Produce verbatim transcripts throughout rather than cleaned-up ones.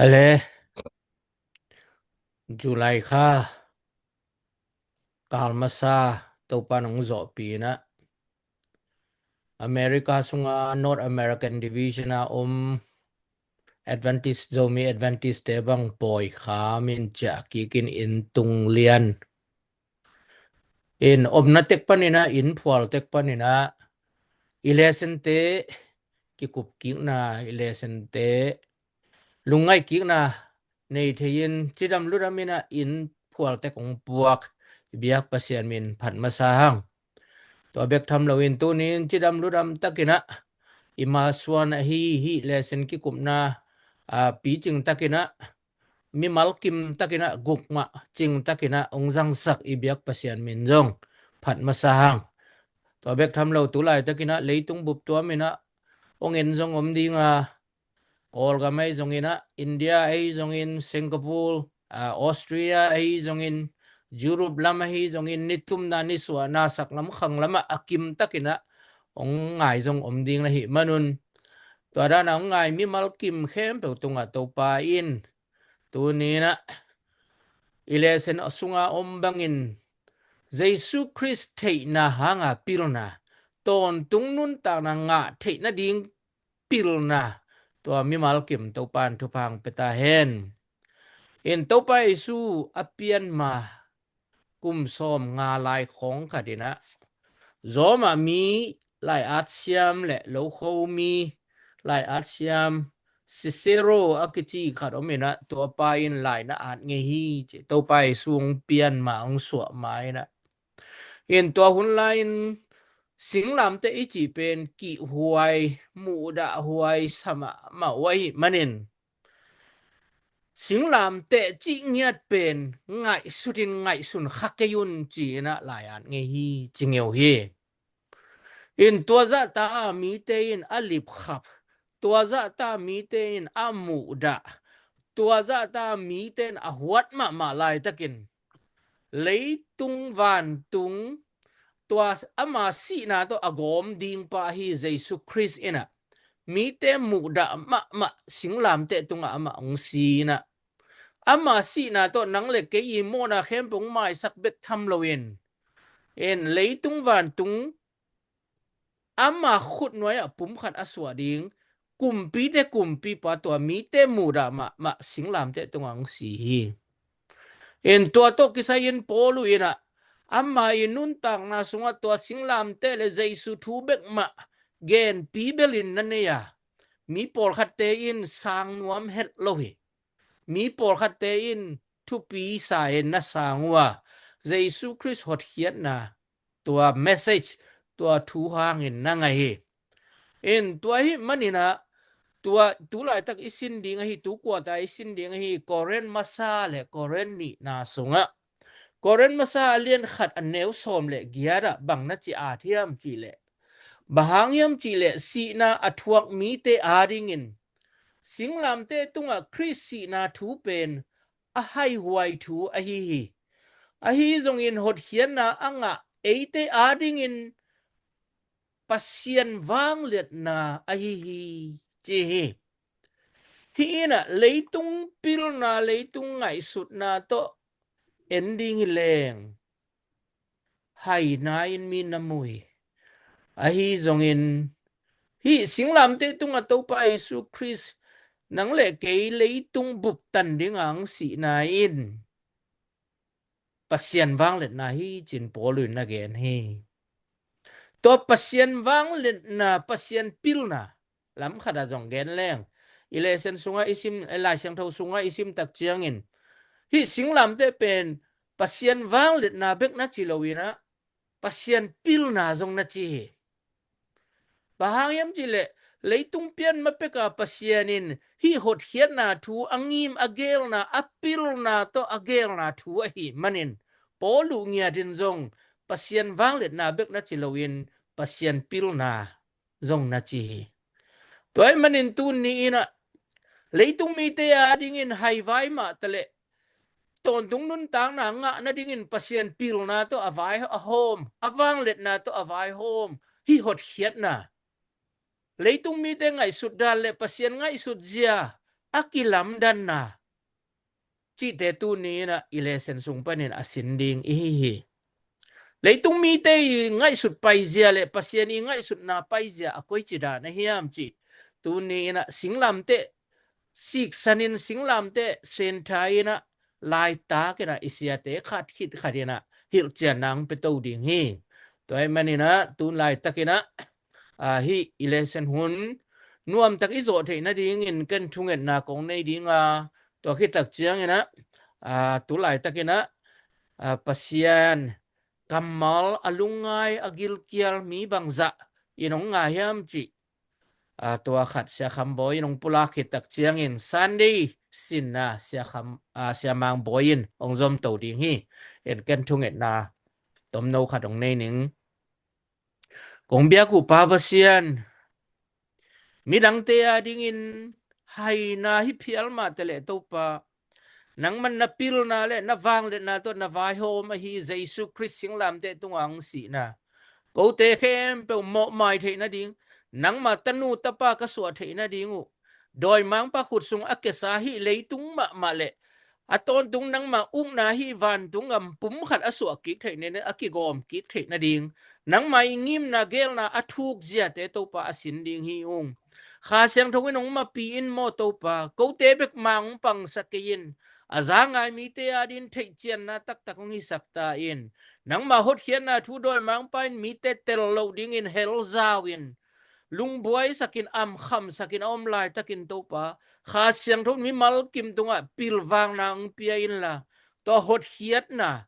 Ale, July kha kal masa Topa nong zawhpih in ah, America sunga North American Division a om Adventist, Zomi Adventist te bang pawi kha min ciah kikin inn tung lian in omna tek panin ah, inn phual tek panin ah, i lesson te kikup kikna, i lesson te lungngaih kikna nei thei in, cidam ludam in ah inn phual tek hong puak i biak Pasian min phat masa hang. Tua bek tham loin tuni in cidam ludam takin ah, i masuan ahi hi lesson kikupna, a, picing takin ah, mimal kim takin ah, guk mah cing takin ah hong zangsak i biak Pasian min zong phat masa hang. Tua bek tham lo, tu laitakin ah leitung bup tuam in ah hong en zong om ding a, Kawlgam ahi zongin ah, India ahi zongin, Singapore, a, Australia ahi zongin, Europe lam ahi zongin, nitumna nisuahna saklam khanglam ah a kim takin ah hong ngai zong om ding na hih manun, tua dan a hong ngai mimal kim khempeuh tungah Topa in tuni in ah i lesson sunga om bangin Jesu Khrist theihna hanga pilna, tawntung nuntakna ngah theih nading pilna, tua mimal kim Topa in thupha hong pia ta hen. In Topa Jesu a pian ma kum sawmnga lai khawng khat in ah, Rome ah mi lai-at siam le lokho mi lai-at siam Cicero a kici khat om in ah, tua pa in lai na at ngei hi ci. Topa Jesu hong pian ma, hong suah ma in ah, in tua hun lai-in singlamteh i cih pen kihhuai, muhdahhuai sa mahmah uh ahih manin, singlamteh cih ngiat pen ngaihsutin ngaihsun kha kei un ci-in ah lai-at ngei hi ci ngeu hi. In tua zahta mite in a lipkhap, tua zahta mite in a muhdah, tua zahta mite in a huat mahmah laitakin, leitung vantung, tua ama sihna tawh a gawm ding pa ahi Jesu Khrist in ah mite muhdah mahmah singlamteh tungah amah hong si in ah, ama sihna tawh nang le kei i mawhna khempeuh hong maisak bek tham loin, in leitung vantung ama khutnuai ah pumkhat a suah ding kumpite kumpipa, tua mite muhdah mahmah singlamteh tungah hong si hi. In tua tawh kisai-in Paul uh in ah, ama i nuntakna sungah tua singlamteh le Jesu thu bek mah genpi belin na nei a, mi pawlkhatte in sang nuam het lo hi. Mi pawlkhatte in thupi sa-in na sang uh a, Jesu Khrist hotkhiatna, tua message, tua thu hangin na ngah hi. In tua ahih manin ah, tua tu laitak i sin ding ahi, tu kuata i sin ding ahi Korin masa le Korin nihna sungah, Korin masa a lian khat a neu sawm le giat ah bang na ci at hiam cih leh, bang hang hiam cih leh sihna a thuak mite adingin singlamteh tungah Khrist sihna thu pen a haihuai thu ahi hi. Ahi zongin hotkhiatna a ngah eite adingin Pasian vangliatna ahi hi ci hi. Hih in ah leitung pilna, leitung ngaihsutna tawh en ding hi leng, haina in mi na mu hi. Ahi zongin hih singlamteh tungah Topa Jesu Khrist nang le kei leitung buptan dinga hong sihna in Pasian vangliatna hi ci-in Paul in na gen hi. Tua Pasian vangliatna, Pasian pilna, lam khat ah zong gen leng, i lesson sungah i sim, i Lai Siangtho sungah i sim tak ciangin, hih singlamteh pen Pasian vangliatna bek na ci lo in ah, Pasian pilna zong na ci hi. Bang hang hiam cih leh, leitung pian ma pek a Pasian in hih hotkhiatna thu a ngim a geelna, a pilna tawh a geelna thu ahih manin, Paul uh ngiat in zong Pasian vangliatna bek na ci loin Pasian pilna zong na ci hi. Tua ahih manin tuni in ah, leitung mite adingin haivai mah taleh, tawntung nuntakna ngah nadingin Pasian pilna tawh a vaihawm, a vangliatna tawh a vaihawm, hih hotkhiatna, leitung mite ngaihsut dan le Pasian ngaihsut zia a kilamdanna cihte tuni inah i lesson sung panin a sin ding i hi hi. Leitung mite i ngaihsut paizia le Pasian i ngaihsutna paizia a koici dan a hiam cih tuni inah singlamteh siksanin singlamteh senthai inah laitak inah i siate khat khit khat inah hilhcianna hong pia to ding hi. Tua ahih maninah tun laitak inah ah, hih i lesson hun nuamtak i zawh theih nadingin ken thungetna kong nei dinga, tua khit tak cianginah ah, tu laitak inah ah, Pasian kammal a lungngai a gilkial mi bangzah in hong ngai hiam cih ah, tua khat Sia Kham Bawi in hong pulak khit tak ciangin Sunday sinna Sia Kham, ah, Sia Mang Bawi in hong zom to ding hi. In ken thungetna tomno khat hong nei ning. Kong biak uh Pa Pasian, midangte a dingin haina hi phial mah teleh Topa, nangman na pilna le na vangliatna tawh na vaihawm ahi Jesu Khrist singlamteh tunga hong sihna, kote khempeuh mawhmai theih nading, nangma tanu tapa ka suah theih nading uh, dawimangpa khut sung a kesa hih leitung mahmah le a tawntung nangma ukna hih vantung gam pum khat a suah kik theih nading, a kigawm kik theih nading, nangma i ngimna gelna a thuk ziate Topa a sin ding hi ung. Kha Siangtho in hong mapi in maw Topa, kote bek mang hong pangsak kei in, a za ngai mite a dingin theihcianna taktak hong hisak ta in. Nangma hotkhiatna thu dawimangpa in mite tel loh dingin hel zau in, lungbuaisakin, amkhamsakin a om laitakin Topa, Kha Siangtho in mimal kim tungah pilvangna hong pia inla, tua hotkhiatna,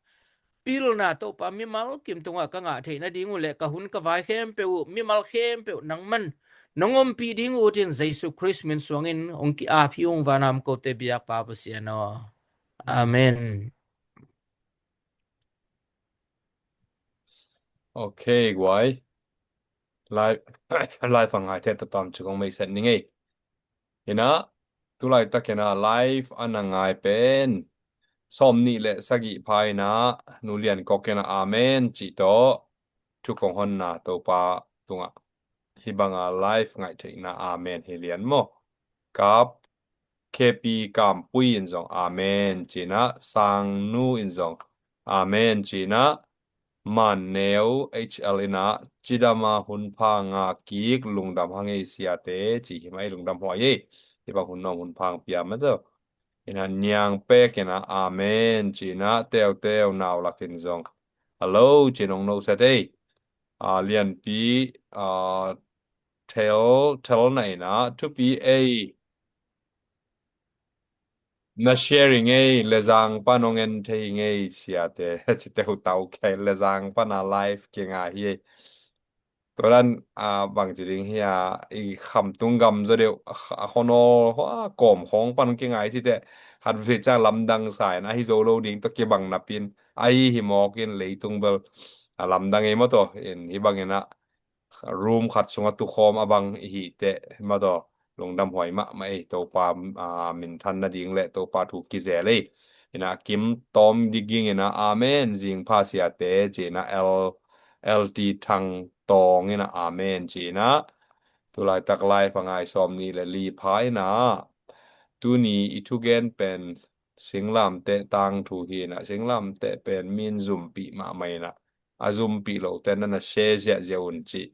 pilna Topa mimal kim tungah ka ngah theih nading uh le ka hun ka vai khempeuh uh, mimal khempeuh nangman nong ompih ding uh utin Jesu Khrist min suangin hong ki-ap hi ung, vanam kote biak Pa Pasian aw. Amen. Ok, guai. Live, live a ngaite tawh tawm ci kong meiset ning ei. Inah, tu laitak inah live a na ngai pen sawmnih le sagih pha inah Nu Lian Kok inah amen cih tawh thu kong honna Topa tungah hih banga live ngaih theihna amen hi lian maw. Kap K P Kampui in zong amen ci inah, Sangnu in zong amen ci inah, Man Neu H L inah, cidama hun pha ngah kik, lungdam hang ei siate ci hi mah ei, lungdam huai ei. Hih bang hun nuam hun pha hong pia mah tawh. Inah Niang Pek inah amen ci inah, Teuteu Naulak in zong hello ci nong no set ei. Ah, Lianpi, ah, Thel, Thel na inah, thupi ei. Na sharing ei, Lezang pan hong en thei ngei siate. Cite hu tau kei, Lezang pan a live kei nga hi ei. Tua dan, ah, bang ci ding hi a, i khamtung gam zaw deuh, a, a khono, a kawm khawng pan hong kei ngai cite. Khat vei ciang lamdang sa in, ahi zo lo ding tawh kibang napin, ahi hi mawk in leitung bel, a lamdang ei maw tawh, in hih bang inah, room khat sungah tukhawm a bang i hih teh, mah tawh, lungdam huai mahmah ei, Topa, ah, minthan nading le Topa thu kizel ei. Inah Kim Tawm Diging inah amen, zingpha siate ci inah, L, L T Thang Tawng inah amen ci inah, tu laitak live a ngai sawmnih le li pha inah, tuni i thugen pen singlamteh tangthu hi inah, singlamteh pen min zumpih mahmah inah, a zumpih lote na na share ziahziah un cih.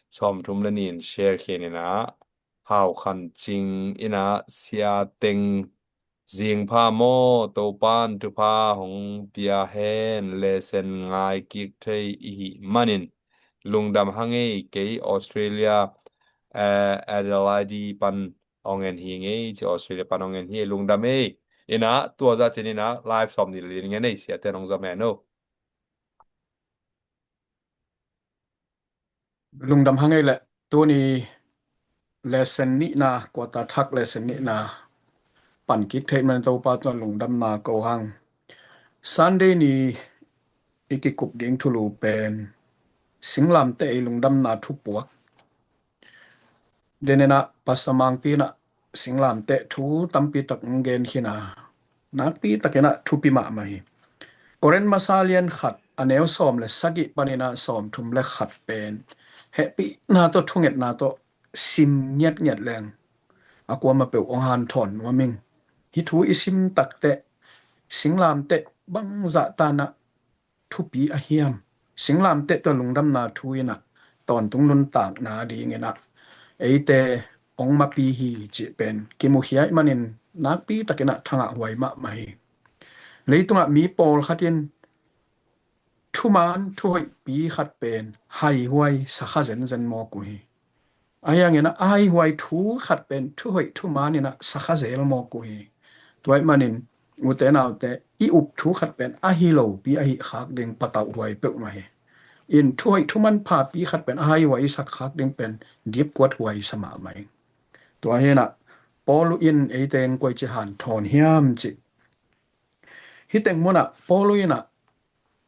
Sawmthum le nih in share khin inah, Hau Khan Cing inah, Sia Teng, zingpha maw, Topan thupha hong pia hen, lesson ngai kik thei i hih manin lungdam hang ei, kei Australia, eh, Adelaide pan hong en hi ngei ci, Australia pan hong en hi, lungdam ei. Inah, tua zah cin inah, live sawmnih le li ngen ei, siate nong zom hen o. Lungdam hang ei leh, tuni lesson nihna, quarter thak lesson nihna pan kik theih man Topa tungah lungdamna ko hang. Sunday ni i kikup ding thulu pen singlamteh i lungdamna thupuak. Denena Pastor Mangpi inah singlamteh thu tampi tak hong gen khin a, nakpi takin ah thupi mahmah hi. Korin masa lian khat a neu sawm le sagih panin ah sawmthum le khat pen hehpihna tawh thungetna tawh sim ngiatngiat leng a kuamah peuh hong hanthawn nuam ing. Hih thu i sim takteh singlamteh bangzah tanah thupi a hiam? Singlamteh tua lungdamna thu inah tawntung nuntakna dinginah eite hong mapi hi cih pen kimukhia ih manin nakpi takinah thangah huai mahmah hi. Leitungah mi pawlkhat in thuman thuhoihpi khat pen haihuai sakha zenzen mawk uh hi. Ahi hangin a haihuai thu khat pen thuhoih thuman inah sakha zel mawk uh hi. Tua ih manin ute naute, i up thu khat pen ahi lopi ahi khak ding patauh huai peuhmah hi. In thuhoih thuman phapi khat pen a haihuai i sak khak ding pen dipkuat huai sa mahmah ing. Tua hinah Paul in eite in koici hanthawn hiam cih hih teng munah Paul inah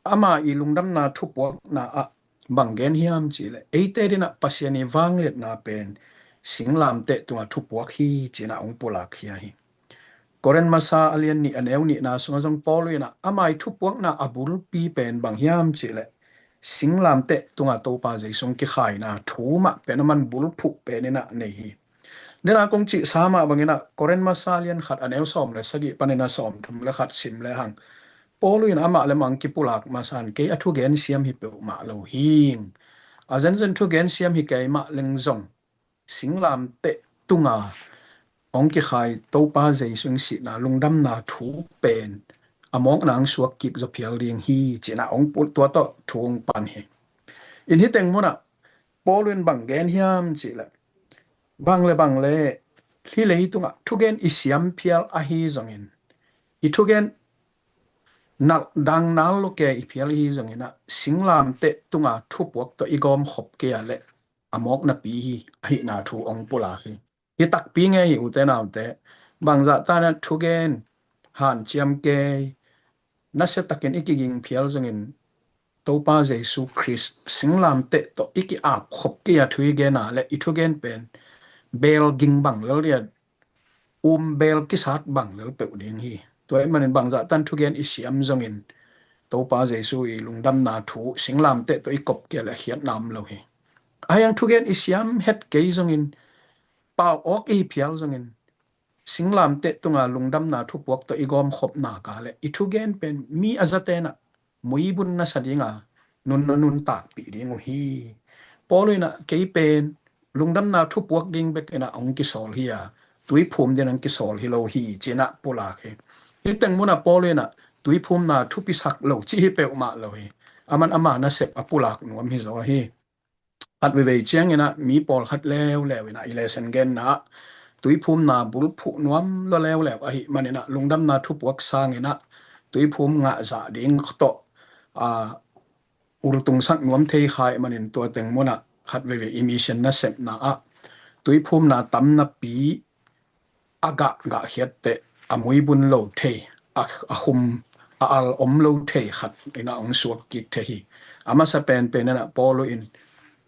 ama i lungdamna thupuakna ah bang gen hiam cihleh, eite dinah Pasian i vangliatna pen singlamteh tungah thupuak hi cinah hong pulak khia hi. Korin masa a lian nih a neu nihna sungah zong Paul inah ama i thupuakna a bulpi pen bang hiam cihleh, singlamteh tungah Topa Jesu hong kikhaina thu mah pen aman bulphuh pen inah nei hi. Dena kong cihsa mah banginah Korin masa lian khat a neu sawm le sagih panin a sawm thum le khat sim le hang, Paul in amah le mang kipulak masan kei a thugen siam hi peuhmah lo hing. A zenzen thugen siam hi kei mah leng zong singlamteh tunga hong kikhai Topa Jesu in sihna lungdamna thu pen a mawkna hong suak kik zaw phial ding hi cinah hong pul tua tawh thu hong pan hi. In hih teng munah Paul in bang gen hiam cihleh, bang le bang le hih leitungah thugen i siam phial ahi zongin, i thugen nalh dang nal lo kei i phial ahi zonginah singlamteh tunga thupuak tawh i gawmkhop kei ah leh a mawknapi hi ahihna thu hong pulak hi. Hi takpi ngei hi ute naute. Bangzah tanah thugen hanciam kei nasia takin i kiging phial zongin Topa Jesu Khrist singlamteh tawh i ki-apkhop kei a thu i gen a leh i thugen pen beel ging bang lel dia, um beel kisat bang lel peuh ding hi. Tua ih manin bangzah tan thugen i siam zongin Topa Jesu i lungdamna thu singlamteh tawh i kop kei a leh a khiatna om lo hi. Ahi hang thugen i siam het kei zongin pau awk i phial zongin singlamteh tunga lungdamna thupuak tawh i gawmkhopna ka leh i thugen pen mi a zatenah muibun nasa dinga nun na nuntakpih ding uh hi. Paul inah kei pen lungdamna thupuak ding bek inah hong kisawl hi a, tuiphum din hong kisawl hi lo hi cinah pulak hi. Hih teng munah Paul inah tuiphumna thupisak lo cih hi peuhmah lo hi. Aman ama nasep a pulak nuam hi zaw hi. Khat veivei cianginah mi pawlkhat leuleu inah i lesen genna ah tuiphumna bulphuh nuam lua leuleu ahih maninah lungdamna thupuak sanginah tuiphum ngahzah ding tawh a ultungsak nuam thei kha ih manin tua teng munah khat veivei i mission nasepna ah tuiphumna tamnapi a gah gahkhiat teh a muibun lo thei, a, a khum a al om lo thei khat inah hong suak kik thei hi. A masa penpen inah Paul in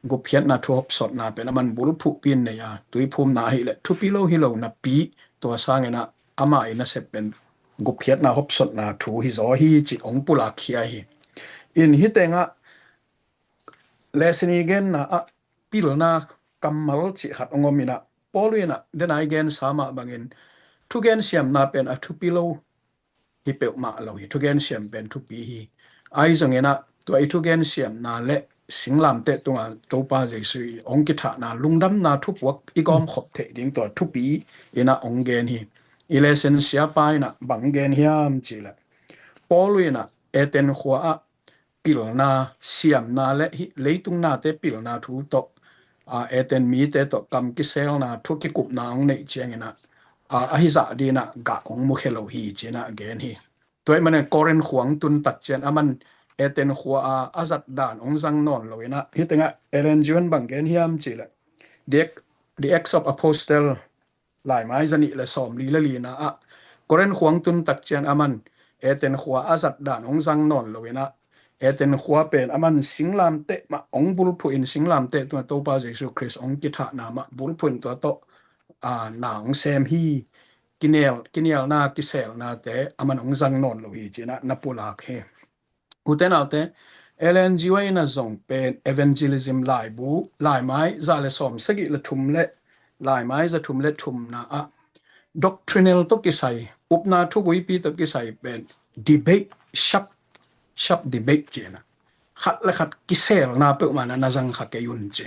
gupkhiatna thu hopsotna pen aman bulphuhpi in nei a, tuiphumna ahih leh thupi lo hi lo napi tua sanginah ama i nasep pen gupkhiatna hopsotna thu hi zaw hi cih hong pulak khia hi. In hih tengah lesen i genna ah pilna kammal cih khat hong om inah Paul inah dena i gensa mah bangin thugen siamna pen a thupi lo hi peuhmah lo hi. Thugen siam pen thupi hi. Ahi zonginah tua i thugen siamna le singlamteh tunga Topa Jesu i hong kithahna lungdamna thupuak i gawmkhop theih ding tua thupi inah hong gen hi. I lesen siapa inah bang gen hiam cihleh, Paul inah Eten khua ah pilna siamna le hih leitung nate pilna thu tawh, a, Eten mite tawh kam kiselna thu kikupna hong neih cianginah, a, ahi zah dinah gah hong mukhia lo hi cinah gen hi. Tua ih manin Korin khua hong tun tak cian aman Eten khua a a zat dan hong zang nawn lo inah hih tengah Ellen G. White bang gen hiam cihleh, The Ac-, The Acts of Apostle laimai zanih le sawmli le lina ah Korin khua hong tun tak cian aman Eten khua a zat dan hong zang nawn lo inah Eten khua pen aman singlamteh mah hong bulphuh in singlamteh tungah Topa Jesu Khrist hong kithahna mah bulphuh in tua tawh, a, na hong sem hi. Kinel, kinialna kiselnate aman hong zang nawn lo hi cinah na pulak hi. Ute naute, Ellen G. White inah zong pen evangelism laibu, laimai za le sawm sagih le thum le laimai za thum le thumna ah doctrinal tawh kisai, upna thuguipi tawh kisai pen debate, sharp, sharp debate ci-in ah khat le khat kiselna peuhmah na na zang kha kei un ci.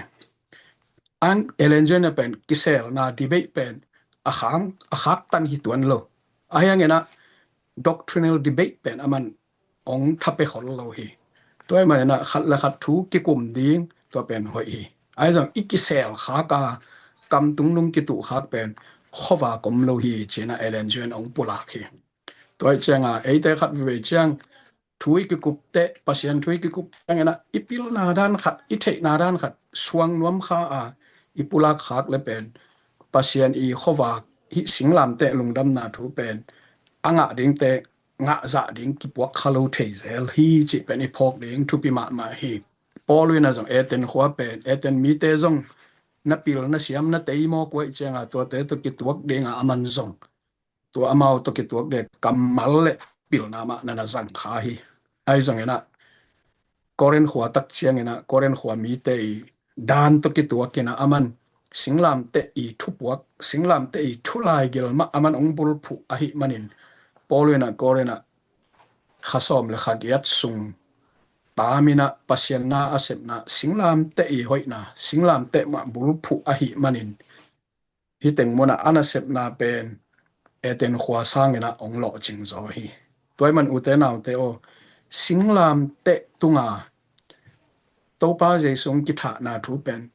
Ang Ellen G. White pen kiselna debate pen a khang, a khaktan hi tuan lo. Ahi hangin ah doctrinal debate pen aman ong tha pe khol lo hi. Tua ahih manin ah khat le khat thu kikum ding tua pen hoih hi. Ahi zong i kisel khak a kam tungnung kituh khak pen khuavak om lo hi ci-in ah Ellen G. White ong pulak hi. Tua ahih ciangin eite khat veve ciang thu i kikup teh, Pasian thu i kikup ciangin ah i pilna dan khat, i theihna dan khat suang nuam kha a i pulak khak le pen Pasian i khuavak hih singlamteh lungdamna thu pen a ngah dingte ngah zah ding kipuak kha lo thei zel hi cih pen i phawk ding thupi mahmah hi. Paul in ah zong Eden khua pen, Eden mite zong na pil, na siam, na tei mawk uh ahih ciangin tuate tawh kituak dingin aman zong tua amau tawh kituak ding kammal le pilna mah na na zang kha hi. Ahi zongin ah Korin khua tak ciangin ah Korin khua mite i dan tawh kituak in ah aman singlamteh i thupuak, singlamteh i thu laigil mah aman ong bulphuh ahih manin Paul in ah Korin ah kha sawm le kha giat sung tam in ah Pasian na a sepna singlamteh i hoihna, singlamteh mah bulphuh ahih manin hih teng mun ah a nasepna pen Eden khua sangin ah ong lawhcing zaw hi. Tua ahih man ute naute aw, singlamteh tunga Topa Jesu ong kithahna thu pen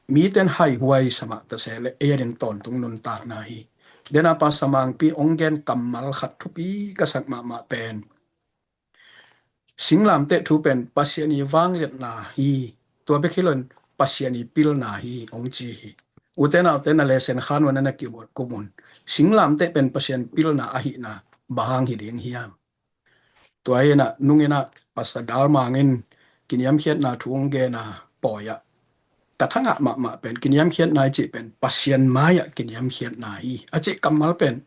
miten haihuai sa mah ta se leh ei adingin tawntung nuntakna hi. Dena pa samangpi ong gen kammal khat thupi ka sak mahmah pen singlamteh thu pen Pasian i vangliatna hi, tua bek hi loin Pasian i pilna hi ong ci hi. Ute naute na lesson khan un a na kikum un. Singlamteh pen Pasian pilna ahihna bang hang hi ding hiam? Tua hi in ah nung in ah Pastor Dal Mang in kiniamkhiatna thu ong gen a pawi ah ka thangah mahmah pen kiniamkhiatna i cih pen Pasian mai-ah kiniamkhiatna hi a cih kammal pen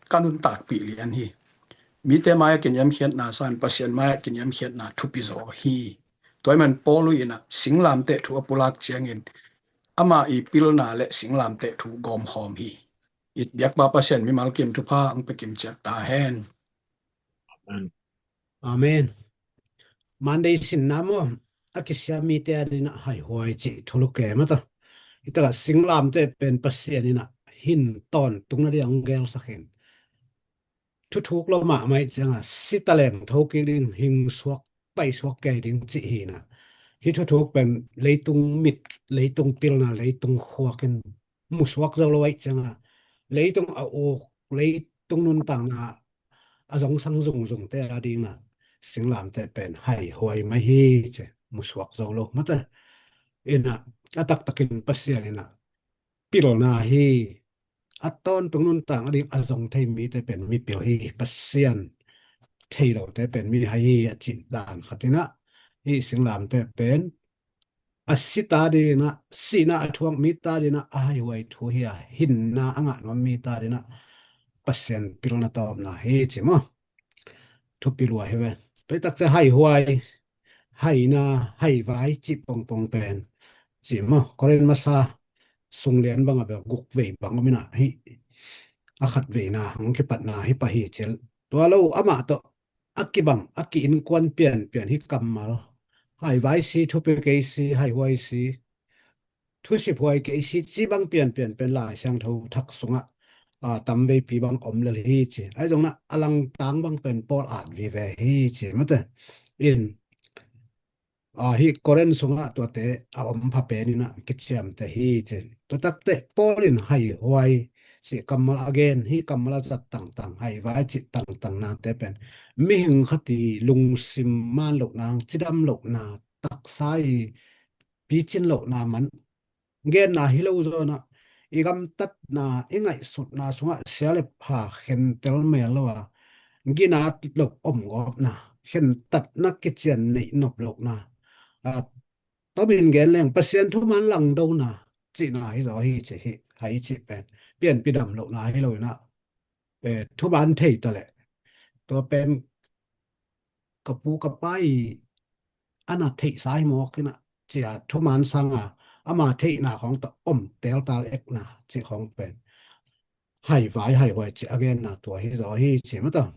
ka nuntakpih lian hi. Mite mai-ah kiniamkhiatna sangin Pasian mai-ah kiniamkhiatna thupi zaw hi. Tua ahih man Paul in ah singlamteh thu a pulak ciangin ama i pilna le singlamteh thu gawmkhawm hi. I biakpa Pasian mimal kim thupha ang pe kim ciat ta hen. Amen. Amen. Monday sinna maw, a kisia mite adingin ah haihuai cih thu luk e mata. Hi takah singlamteh pen Pasian in ah hin tawntung nading ong gelsak hi. Thuthuk lo mahmah ahih ciangin si taleng tho kik ding, hing suak, pai suak kei ding cih hi in ah. Hih thuthuk pen leitung mit, leitung pilna, leitung khuak in musuak zo lo ahih ciangin leitung a uk, leitung nuntakna a zongsang zungzungte adingin ah singlamteh pen haihuai mai hi ci, musuak zo lo mata. In ah a taktakin Pasian in ah pilna hi. A tawntung nuntak nading a zong thei mite pen mipil hi. Pasian thei lote pen mihai hi a cih dan khat in ah hih singlamteh pen a site adingin ah, sihna a thuak mite adingin ah a haihuai thu hi a, hinna a ngah nuam mite adingin ah Pasian pilna tawpna hi ci maw. Thupi lua hi ve. Tua hi takte haihuai, haina, haivai cih pongpong pen ci maw. Korin masa sung lian bang a bel guk vei bang om in ah hih a khat veina hong kipatna hi pah hi ci. Tua lo amah tawh a kibang, a ki-innkuan pianpian hih kammal, haivai si, thupi kei si, haihuai si, thusip huai kei si, cih bang pianpian pen Lai Siangtho thak sungah, a, tamveipi bang om lel hi ci. Ahi zongin ah a langtang bang pen Paul at vive hi ci mate. In, a, hih Korin sungah tuate a om pha pen in ah kiciamteh hi ci. Tua takte Paul in haihuai cih kammal a gen, hih kammal a zat tangtang, haivai cih tangtang nate pen mihing khat i lungsim man lohna, cidam lohna, taksa i picin lohna man genna hi lo zaw in ah, i gamtatna, i ngaihsutna sungah sia le pha khentel mel lo a, ginat loh omgawpna, khentatna kician neih nop lohna, a, tomin gen leng Pasian thuman langdona cihna hi zaw hi ci hi, hai cih pen pianpi dam lohna hi lo in ah, eh, thuman thei ta leh tua pen ka pu ka pa i a na theihsa hi mawk in ah, cia thuman sanga ama theihna khawng tawh om teltal ekna cih khawng pen haivai haihuai cih a genna tua hi zaw hi ci mataw.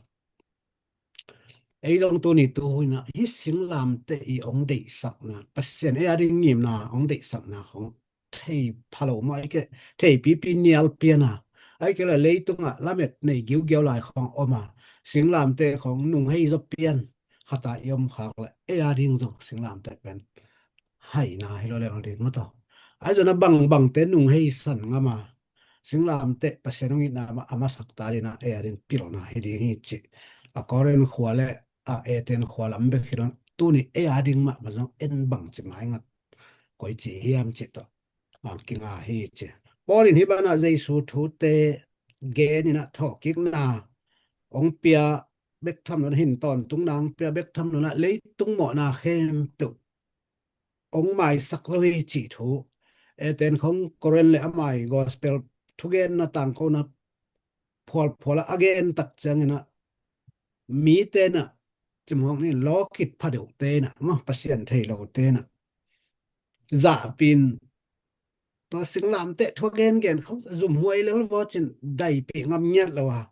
Ei zong tuni tu hun ah hih singlamteh i hong deihsakna, Pasian ei a ding ngimna hong deihsakna khawng thei phalo maw, ahih kei leh thei pipi nial pian a, ahih kei leh leitungah lamet nei giugiau lai khawng om a, singlamteh khawng nung hei zaw pian khat ah i om khak leh ei a ding zong singlamteh pen haina hi lo lel ding mataw. Ahi zongin a bangbangte nung hei san ngam a, singlamteh Pasian hong itna mah a masak ta ding a, ei a ding pilna hi ding hi cih a Korin khua le a Eten khua lam bek hi lo in, tuni ei a ding mah bang zong en bangci maingat koici hiam cih tawh a kinga hi ci. Paul in hih banah Jesu thute gen in a thawhkikna hong pia bek tham lo in a, hin tawntungna hong pia bek tham lo in a, leitung mawhna khempeuh hong maisak zo hi cih thu, Eten khawng Korin le a mai gospel thugenna tangkona phualphual a a gen tak ciangin a, mite in a, cimawk ni lawkit phadeuhte in a, mah Pasian thei lote in a, zahpih in tua singlamteh thu a gengen khawng zumhuai lel vawcin daipih ngam ngiat lo a,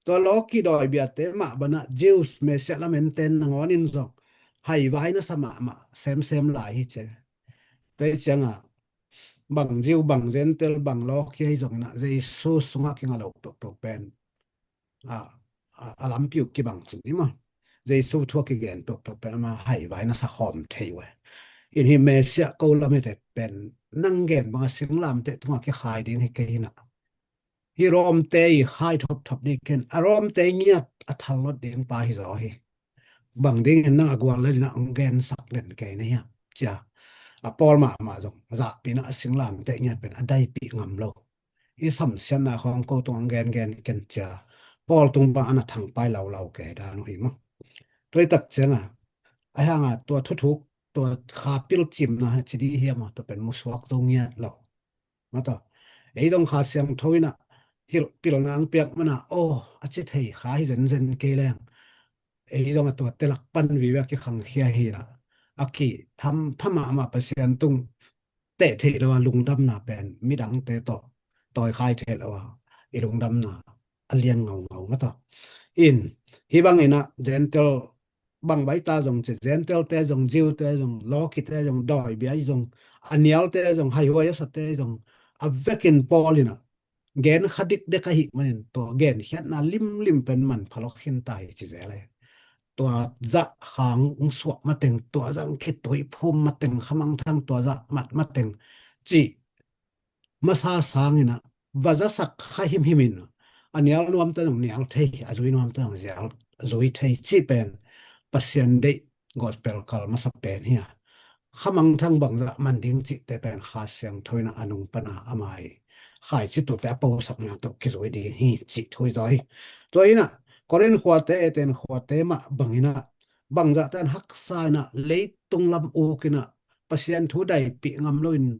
tua lawki dawi biate mah banah Jews Messiah lamenten nangawn in zong haivai nasa mahmah semsem lai hi ci. Tua hi ciangah bang Jew, bang Gentile, bang lawki ahi zongin a, Jesu sungah kinga lo peuhpeuh pen a, a, a lampi uh kibang cin hi maw. Jesu thu a kigen peuhpeuh pen ama haivai nasa khawm thei uh e. In hih Messiah ko lam hite pen nang gen banga singlamteh tungah kikhai ding hi kei hi in a, hih Rom-te i khai thopthop ding ken, a Rom-te ngiat a thallot ding pa hi zaw hi. Bang dingin nang a gual le ding a hong gensak den kei na hiam cia, a Paul mahmah zong zahpih in a, a singlamteh ngiat pen a daipih ngam lo. Hih samsiatna khawng ko tung hong gengen ken cia, Paul tung bang a na thangpai laulau kei dan uh hi maw. Tua hi tak ciangah, ahi hangah tua thuthuk, tua kha pilcimna ci dih hiam aw, tua pen musuak zo ngiat lo. Mataw, ei zong Kha Siangtho in a hilh pilna hong piak man a, aw, a ci thei kha hi zenzen kei leng, ei zong a tua telak pan vive a kikhangkhia hi in a, a kihampha mahmah Pasian tung teh theih lo a lungdamna pen midangte tawh tawikhai theih lo a, i lungdamna a lian ngaungau mataw. In, hih bangin a Gentile bang baita zong ci, Gentile-te zong, Jew-te zong, lawkite zong, dawi bia zong, a nialte zong, haihuai a sate zong, a vekin Paul in a gen kha dikdek ahih manin tua genkhiatna limlim pen manpha lok khin ta hi ci zel e. Tua zah khang hong suak mateng, tua zah hong khitui phum mateng, khamangthang tua zah mat mateng cih masa sangin a va zasak kha himhim in a, a nial nuamte zong nial thei, a zui nuamte zong zial, zui thei cih pen Pasian deih gospel kal masa pen hi a, khamangthang bangzah man ding cihte pen Kha Siangtho in a nung pan a ama i khaici tuate a posakna tawh kizui ding hi cih thu hi zaw hi. Tua in a Korin khuate, Eten khuate mah bangin a bangzah tan haksa in a leitung lam uk in a Pasian thu daipih ngam loin,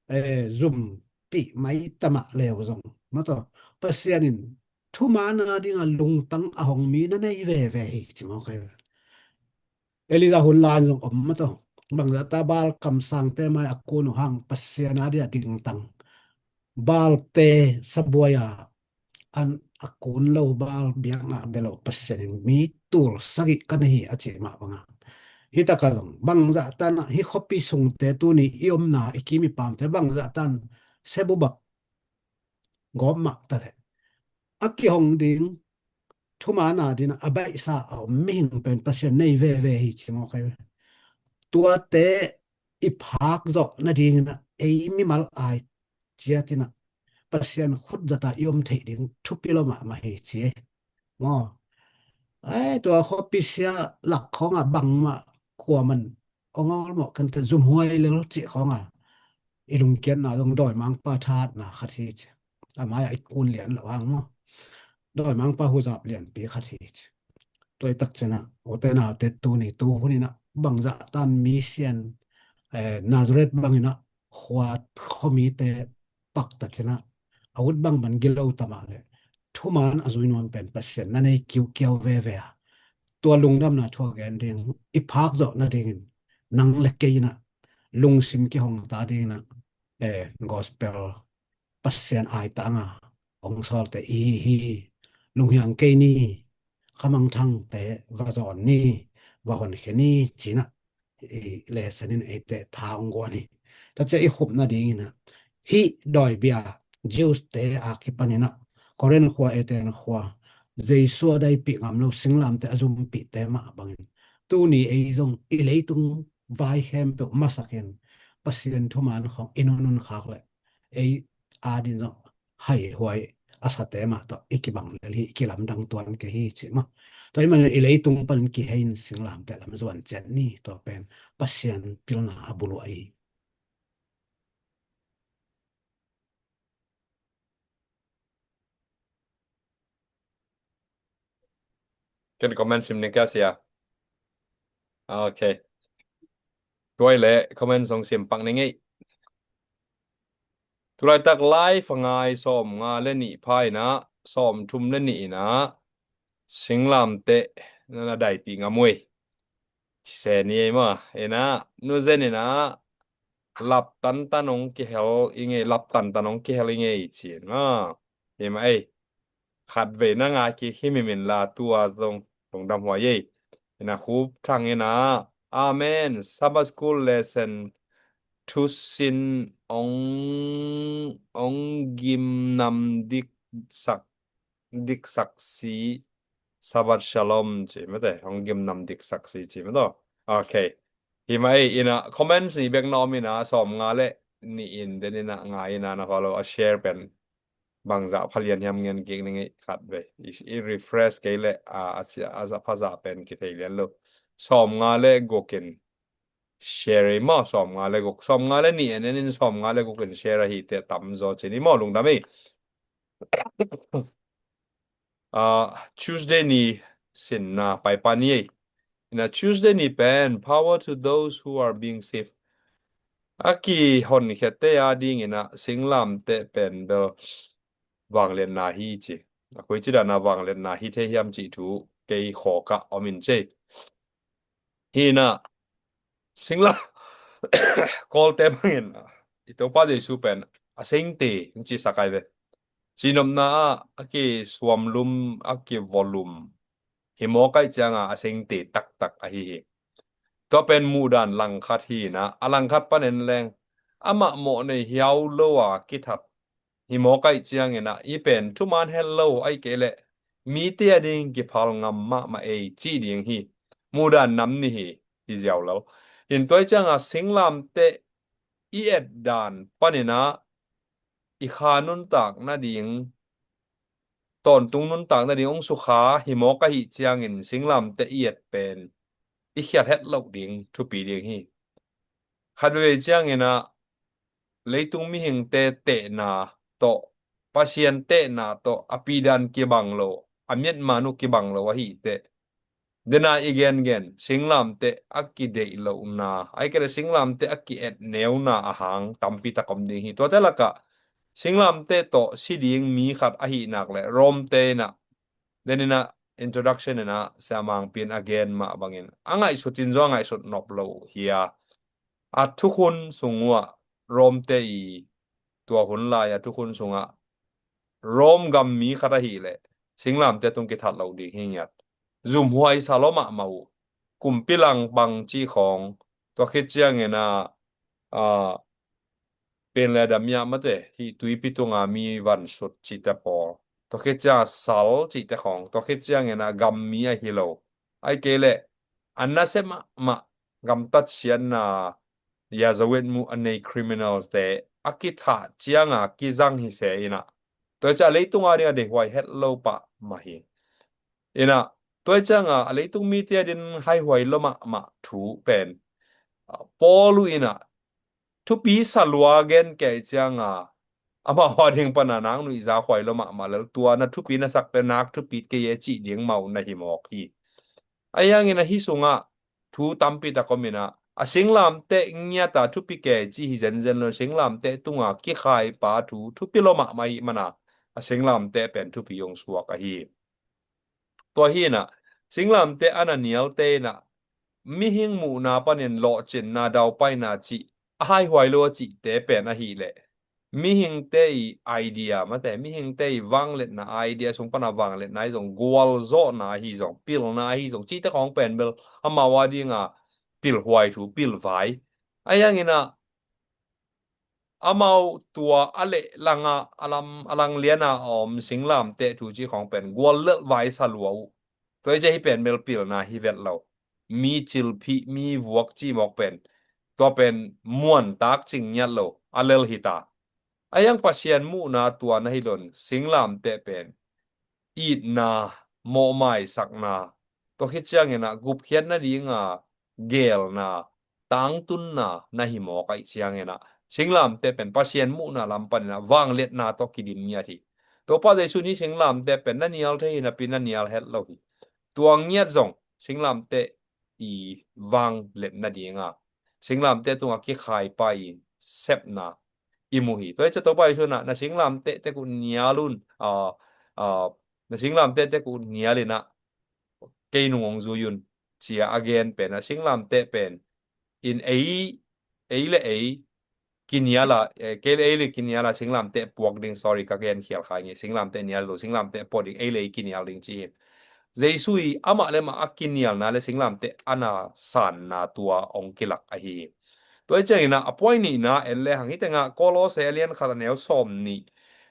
eh, zumpih mai ta mah leu zong mataw, Pasian in thuman a ding a lungtang a hong mi na nei veve hi ci mawk hi. Elijah hun lai zong om mataw, bangzah ta Baal kamsangte mai a kun uh hang Pasian a dia dingtang, Baalte sabuai a an a kun lo, Baal biakna a bia lo Pasian in mi tul sagih ka nei hi a ci mah banga, hih taka zong bangzah tan a hih khuapi sungte tuni i omna i kim i pamte bangzah tan sebubak gawp mah ta leh a kihong ding thuman a ding a baihsa a om mihing pen Pasian nei veve hi ci mawk hi ve. Tuate i phak zawh nadingin a ei mimal ai ciat in a Pasian khut zat a i om theih ding thupi lo mahmah hi ci e. Maw, ai, tua khuapi sia lak khawngah bangmah kuaman ong awlmawh kente, zumhuai lel cih khawngah i lungkiatna zong dawimangpa thahatna khat hi ci. A mai-ah i kun lian loh hang maw, dawimangpa huzap lianpi khat hi ci. Tua i tak ciangah ute naute tuni tu hun in a bangzah tan mi sian, eh, Nazareth bangin a khua khuamite pakta ciangah a ut bang man gilo ta mah leh thuman a zui nuam pen Pasian na nei kiukiau veve a, tua lungdamna thu a gen ding i phak zawh nadingin nang le kei in a lungsim kihong ta dingin a eh, gospel Pasian aitanga hong sawlte i hi hi, lunghiang kei ni, khamangthangte va zawn ni, va honkhia ni, cinah i lesson in eite tha hong guan hi. Tua cia i khupna dinginah hih dawibia Jews te a kipaninah Korin khua, Athens khua, Jesu a daipih ngam lo singlamte a zumpihte mah bangin tuni ei zong i leitung vai khempeuh masakin Pasian thuman khawng i nunun khak leh ei adin zong haihuai a sate mah tawh i kibang lel hi, i kilamdang tuan kei hi cih mah. Tua hi manin i leitung panin kihei in singlamte lam zuan ciat ni, tua pen Pasian pilna a buluah hi. Ken comment sim ning ka sia. Ok. Tuai le comment song sim pak ning ei. Tulaitak live a ngai sawm nga le nih pha inah sawm thum le nih inah singlamte na daipih ngam uh ei. Ci se ni ei maw. Inah nuzen inah lap tantan hong kihel i ngei, lap tantan hong kihel i ngei ci in maw. Hi mah ei. Khatvei na ngai kik hi mimin la tua zong lungdam huai ei. Inah Khup Thang inah, Amen. Sabbath School lesson thusin ong, ong gimnam diksak, diksak si, Sabbath Shalom ci mate, ong gimnam diksak si ci mate. Ok. Hi mah ei, inah comments nih bek na om inah sawm nga le nih in den inah ngai inah na follow a share pen bangzah phalian hiam ngen kik ning ei khatvei. I, i refresh kei le a, a, a za phazah pen kithei lian lo. Sawm nga le guk in share ei maw, sawm nga le guk. Sawm nga le nih en en in sawm nga le guk in share ahi te tam zaw cin i maw lungdam ei. Ah, Tuesday ni sinna paipa ni ei. Inah Tuesday ni pen power to those who are being saved. A kihonkhete a dinginah singlamte pen bel vangliatna hi ci. A koi ci dana vangliatna hi thei hiam cih thu kei khawkah om in cei. Hi inah singla Kawlte bangin i Topa Jesu pen a sengte hong cisak ai ve. Cinopna ah a kisuamlum, a kivolum hi mawk aih cianga a sengte taktak ahi hi. Tua pen muhdan langkhat hi inah a langkhat panin leng amah mawh nei hiau lo a kithat hi mawk aih cianginah i pen thuman het lo aih kei leh mite a ding kiphal ngam mahmah ei cih ding hi. Muhdan nam ni hi, hi ziau lo. In tuai cianga singlamte i et dan paninah i kha nuntak nading, tawntung nuntak nading ong sukha hi mawk ahi ciangin singlamte i et pen i khiat het loh ding thupi ding hi. Khatvei cianginah leitung mihingte tehna tawh, Pasian tehna tawh a pidan kibang lo, a miatman uh kibang lo ahi teh. Dena i gengen singlamte a kideih lohna, aih kei le singlamte a ki-et neuna ahang tampi tak om ding hi. Tuate lakah singlamte tawh si ding mi khat ahi nak le Rom te inah, den inah introduction inah siamangpi in a gen mah bangin a ngaihsut in zong a ngaihsut nop lo hi a, a thukhun sung uh ah Rom te i tua hun lai a thukhun sungah Rom gam mi khat ahih leh singlamte tung kithat lo ding hi ngiat. Zumhuai sa lo mahmah uh. Kumpi langpang cih khawng, tua khit ciangin ah, ah, pen le damiah mate, hih tuipi tunga mi vansut cihte pawl, tua khit ciang sal cihte khawng, tua khit ciangin ah gam mi ahi lo, aih kei leh a nasia mahmah gamtat siatna yazawet mu a nei criminals te a kithah cianga kizang hi se inah, tua ciah leitung a ding a deihhuai het lo pah mah hi. Inah tua cianga a leitung mite a din haihuai lo mahmah thu pen, ah, Paul uh inah thupi sa lua gen kei cianga amah hua ding pana nak nuihza huai lo mahmah lel, tua na thupi na sak pen nak thupi kei e cih ding mah uh na hi mawk hi. Ahi hangin ahi sungah thu tampi tak om inah, a singlamteh ngiata thupi kei ci hi zenzen lo, singlamteh tunga kikhaipa thu thupi lo mahmah hi mana, a singlamteh pen thupi hong suak ahi. Tua hi inah singlamteh a na nialte inah mihing muhna panin lawhcinna daupaina cih a haihuai lo a cihte pen ahih leh mihingte i idea mate, mihingte i vangliatna idea sung pana vangliatna ahi zong, gualzawhna ahi zong, pilna ahi zong, cihte khawng pen bel amau a dinga pilhuai thu, pilvai. Ahi hangin ah amau tua a lehlangah a lam a langliana a om singlamteh thu cih khawng pen guallelh vai sa lua uh. Tua hi ciah hi pen bel pilna hi vet lo. Mi cilphih, mi vuak cih mawk pen, tua pen muantak cing ngiat lo a lel hi ta. Ahi hang Pasian muhna tua na hi lon singlamteh pen itna, mawhmaisakna, tua khit ciangin ah gupkhiat nadinga gelna, tangtunna na hi mawk ahih ciangin ah singlamteh pen Pasian muhna lam panin ah vangliatna tawh kidim ngiat hi. Topa Jesuh in hih singlamteh pen na nial thei hi napi na nial het lo hi. Tua ngiat zong singlamteh i vangliat nadinga singlamteh tunga kikhaipa i sepna i mu hi. Tua hi ciah Topa Jesuh in ah na singlamteh tek uh nial un, ah, ah, na singlamteh tek uh nial in ah kei nung hong zui un, ci-a a gen pen ah singlamteh pen in ei, ei le ei kinial a, eh, kei le ei le kinial a singlamteh puak ding, sorry, ka gen khial kha ing e, singlamteh nial lo, singlamteh pua ding, ei le ei kinial ding ci hi. Jesuh i amah le amah a kinialna le singlamteh a na sanna tua hong kilak ahi hi. Tua hi ciangin ah a point nihna en le hang hi tengah Kolose a lian khat a neu sawm nih,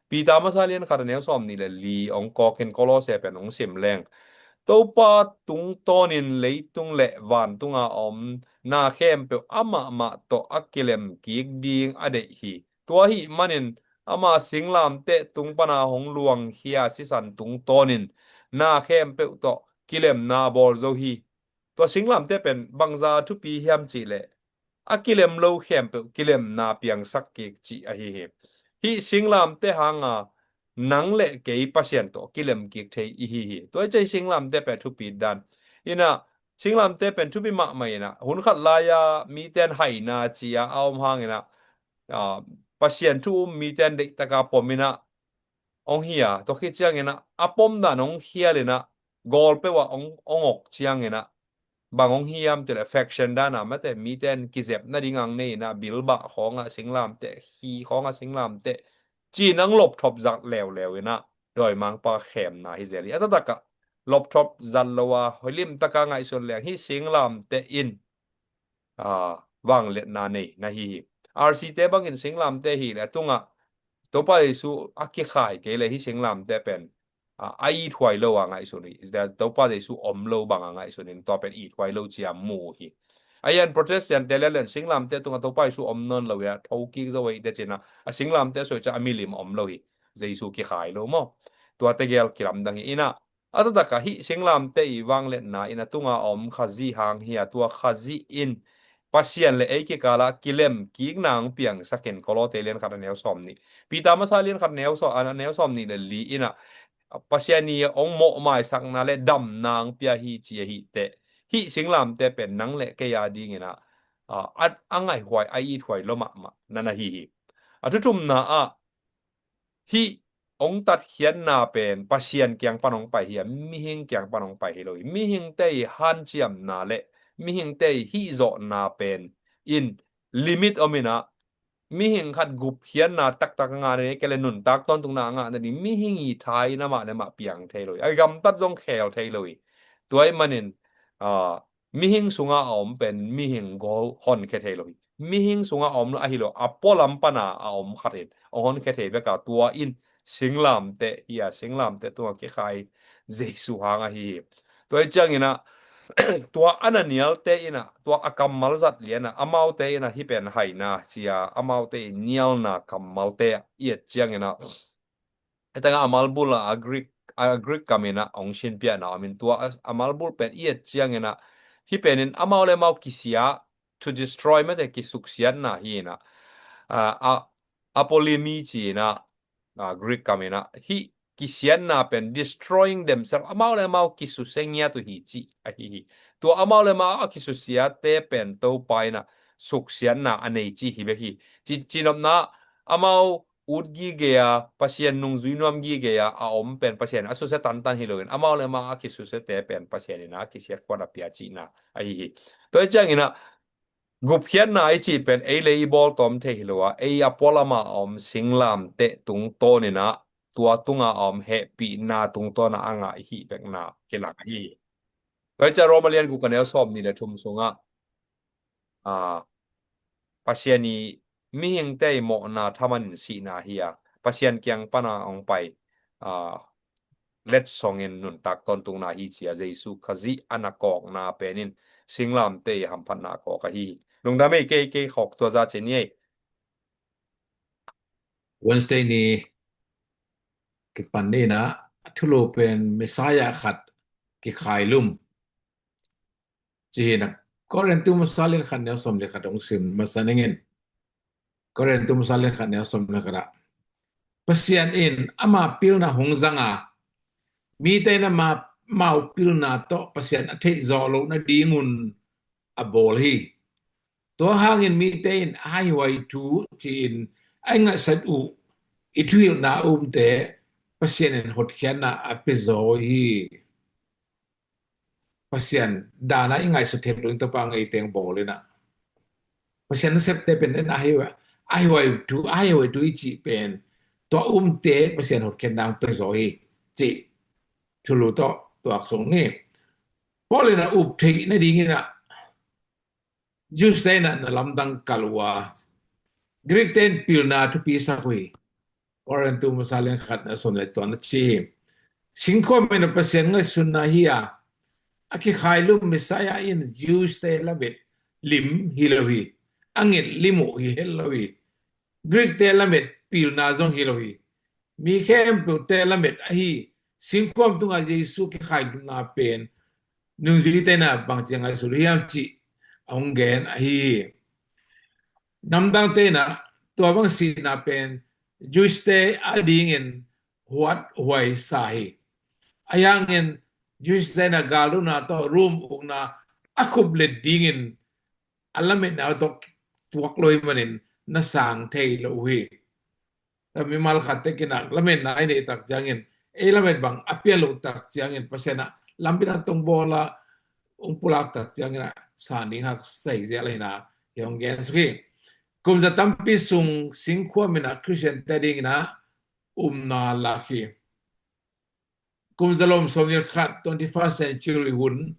Peter masa lian khat a neu sawm nih le li hong kawkin Kolose pen hong sim leng. Topa tungtawnin leitung le vantunga om na khempeuh amahmah tawh a kilem kik ding a deih hi. Tua ahih manin ama singlamteh tung pana hong luangkhia sisan tungtawnin na khempeuh tawh kilemna a bawl zo hi. Tua singlamteh pen bangza thupi hiam cih leh a kilem lo khempeuh kilemna piangsak kik cih ahi hi. Hih singlamteh hanga nang le kei Pasian tawh kilem kik thei i hi hi. Tua hi ciah singlamteh pen thupi dan in ah, singlamteh pen thupi mahmah in ah, hun khat lai-a mite in haina ci-a a om hangin ah, ah, Pasian thu um mite in deihtaka pom in ah hong hi a, tua khit ciangin ah a pom dan hong khial in ah gawl peuh ah hong, hong awk ciangin ah bang hong hiam cih leh faction dan a mate, mite in kizep nading ang nei in ah bilbah khawngah singlamteh, khi khawngah singlamteh ci-in hong lopthop zat leuleu in ah dawimangpa khemna hi zel hi. A taktak ah lopthop zat lo a hoi limtaka ngaihsun leng hih singlamteh in, ah, vangliatna nei na hi hi. R C te bangin singlamteh hi le a tungah Topa Jesuh a kikhai kei le hih singlamteh pen, ah, a ithuai lo a ngaihsun hi. Topa Jesuh om lo bang a ngaihsun in tua pen ithuai lo ci-a mu hi. Ahi hang Protestant te lianlian singlamteh tungah Topa Jesuh om nawn lo hi a, thokik zo hi te ci-in ah a singlamteh soi ciah a milim om lo hi. Jesuh kikhai lo maw? Tua tegel kilamdang hi in ah a taktak ah hih singlamteh i vangliatna in a tunga a om Khazih hang hi a, tua Khazih in Pasian le ei kikalah kilem kikna hong piangsak in Kolose lian khat a neu sawm nih, Peter masa lian khat a neu sawm, a neu sawm nih le li in ah Pasian i hong mawhmaisakna le damna hong pia hi ci ahi teh, hih singlamteh pen nang le kei a dingin ah, ah, a, a ngaihhuai, a ithuai lo mahmah na na hi hi. A thuthumna ah hih hong tatkhiatna pen Pasian kiang pan hong pai hi a, mihing kiang pan hong pai hi lo hi. Mihingte i hanciamna le mihingte i hihzawhna pen in limit om in ah, mihing khat gupkhiatna taktak a ngah nading, kei le nuntak tawntungna a ngah nading mihing i tha in amah le amah piang thei lo hi. A gamtat zong khel thei lo hi. Tua ahih manin, ah, mihing sungah a om pen mihing go honkhia thei lo hi. Mihing sungah a om lo ahi lo, a pualam pana a om khat in a honkhia thei bek a, tua in singlamteh hi a, singlamteh tungah kikhai Jesuh hang ahi hi. Tua hi ciangin ah tua a na nialte in ah, tua a kammal zat lian ah amaute in ah hih pen haina ci-a amaute i nialna kammalte i et ciangin ah, hih tengah a malbul ah a Greek, a Greek kam in ah hong sinpiahna om in, tua a, a malbul pen i et ciangin ah hih pen in amau le amau kisia, to destroy mate, kisuksiatna hi in ah, a, a, apolimi ci in ah, a, Greek kam in ah hih kisiatna pen destroying themselves, amau le amau kisusia ngiat uh hi cih ahi hi. Tua amau le amau a kisusiate pen Topa in ah suksiatna a nei cih hi bek hi. Ci, cinopna amau ut gige a, Pasian nungzui nuam gige a, a om pen Pasian a susia tantan hi loin, amau le amau a kisusiate pen Pasian in a kisiat khuan a pia cihna ahi hi. Tua hi ciangin ah, Gupkhiatna i cih pen ei le ei bawl tawm thei hi lo a, ei a pualam a om singlamteh tungtawn in ah tua tung a om hehpihna tungtawn a a ngah i hih bekna kilang hi. Tua hi ciang Roma lian guk a neu sawmnih le thum sungah, a, Pasian i mihingte i mawhna thaman in sihna hi a, Pasian kiang pan a hong pai, a, letsong in nuntak tawntungna hi ci a, Jesu Khazih a na kawkna pen in singlamteh i hamphatna kawk ahi hi. Lungdam ei, kei, kei khawk tua za ci ni ei. Wednesday ni kipan ni in ah a thulu pen Messiah khat kikhailum ci hi in ah, Korintu masa lian khat neu sawm le khat hong sim masa ning in. Korintu masa lian khat neu sawm le khat ah, Pasian in ama pilna hong zang a, mite in ama, amau pilna tawh Pasian a theih zawh loh nadingun a bawl hi. Tua hangin mite in a haihuai thu ci-in a i ngaihsut uh i thuhilhna umte Pasian in hotkhiatna a pia zaw hi. Pasian dan a i ngaihsut theih loh ding tawh pa ngei teng bawl in ah, Pasian nasepte pen en a haihuai, a haihuai thu, a haihuai thu i cih pen tua umte Pasian hotkhiatna hong pia zaw hi cih thulu tawh tuak sung ni. Paul in a up theih nading in ah Jews te in ah na lamdang kalh uh a, Greek te in pilna thupi sak uh hi. Korintu masa lian khat neu sawm le tua na ci hi. Singkhuam in a Pasian ngaihsutna hi a, a kikhailum Messiah in Jews te lamet lim hi lo hi. A nget lim uh hi het lo hi. Greek te lamet pilna zong hi lo hi. Mi khempeuh te lamet ahi singkhuam tungah Jesu kikhailumna pen nungzuite in a bangci a ngaihsut uh hiam cih a hong gen ahi hi. Namdangte in a tua bang sihna pen Jews te adingin huat huai sa hi. Ahi hangin Jews te in a galdohna tawh Rome ukna a khup let dingin a lametna tawh tuak lo hi manin na sang thei lo uh hi. Mimal khat te kinah lametna i neih tak ciangin, ei lamet bang a pian loh tak ciangin Pasian ah lampi dang tong bawl a hong pulak tak ciangin ah san ding hak sai zial ahi na hi hong gen suk hi. Kum za tampi sung singkhuam in ah Christian te ding in ah umna lak hi. Kum za lom sawmnih le khat, twenty-first century hun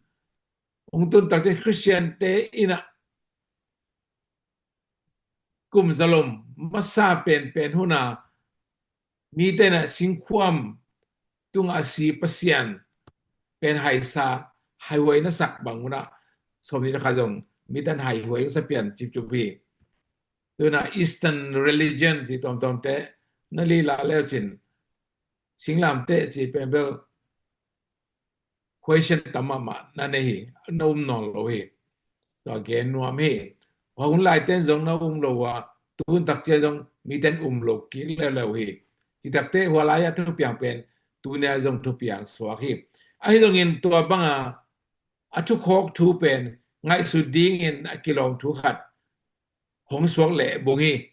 hong tun tak ciang Christian te in ah kum za lom masa penpen hun a mite in ah singkhuam tungah a si Pasian pen haisa, haihuai na sak bang hun ah sawmnih le khat zong mite in haihuai sa pian cipcup hi. Tu in ah Eastern religion ci tuamtuamte na lila leu cin singlamteh ci pen bel question tam mahmah na nei hi, na um nawn lo hi. Tua gen nuam hi. Hun laite in zong na um lo a, tun tak ciang zong mite in um lo kik leuleu hi. Ci tak teh hua lai a thupiang pen tuni a zong thupiang suak hi. Ahi zongin tua bang a a thukhawk thu pen ngaihsut dingin a kilawm thu khat hong suak leh bung hi.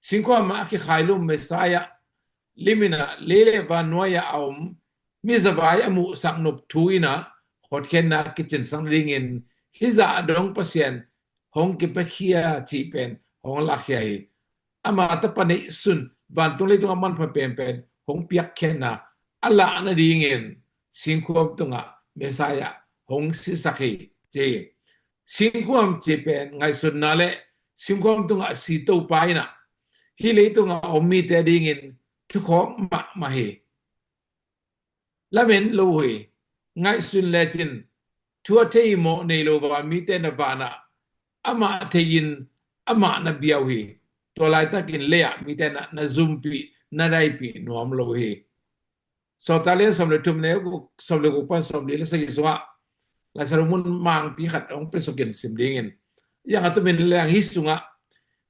Singkhuam ah a kikhailum Messiah lim in ah lei le van nuai ah a om, mi zavai a muhsak nop thu in ah hotkhiatna kiciansak dingin hih zah dong Pasian hong kipiakhia cih pen hong lakkhia hi. Ama tapa neihsun vantung leitung a manpha penpen hong piakkhiatna a lah nadingin singkhuam tungah Messiah hong sisak hi ci hi. Singkhuam cih pen ngaihsutna le singkhuam tungah a si Topa in ah hih leitungah a om mite dingin thukhawk mahmah hi. Lamen lo uh hi. Ngaihsun lecin thu a thei mawh nei lo va mite na vanah amah thei-in amah na bia uh hi. Tua laitakin lei-ah mite na, na zumpih na daipih nuam lo uh hi. Sawltak lian sawm le thum neu sawm le guk pan sawmli le sagih sungah Laisarung mun mangpi khat hong pe sukin sim dingin, yang a tumin leng hih sungah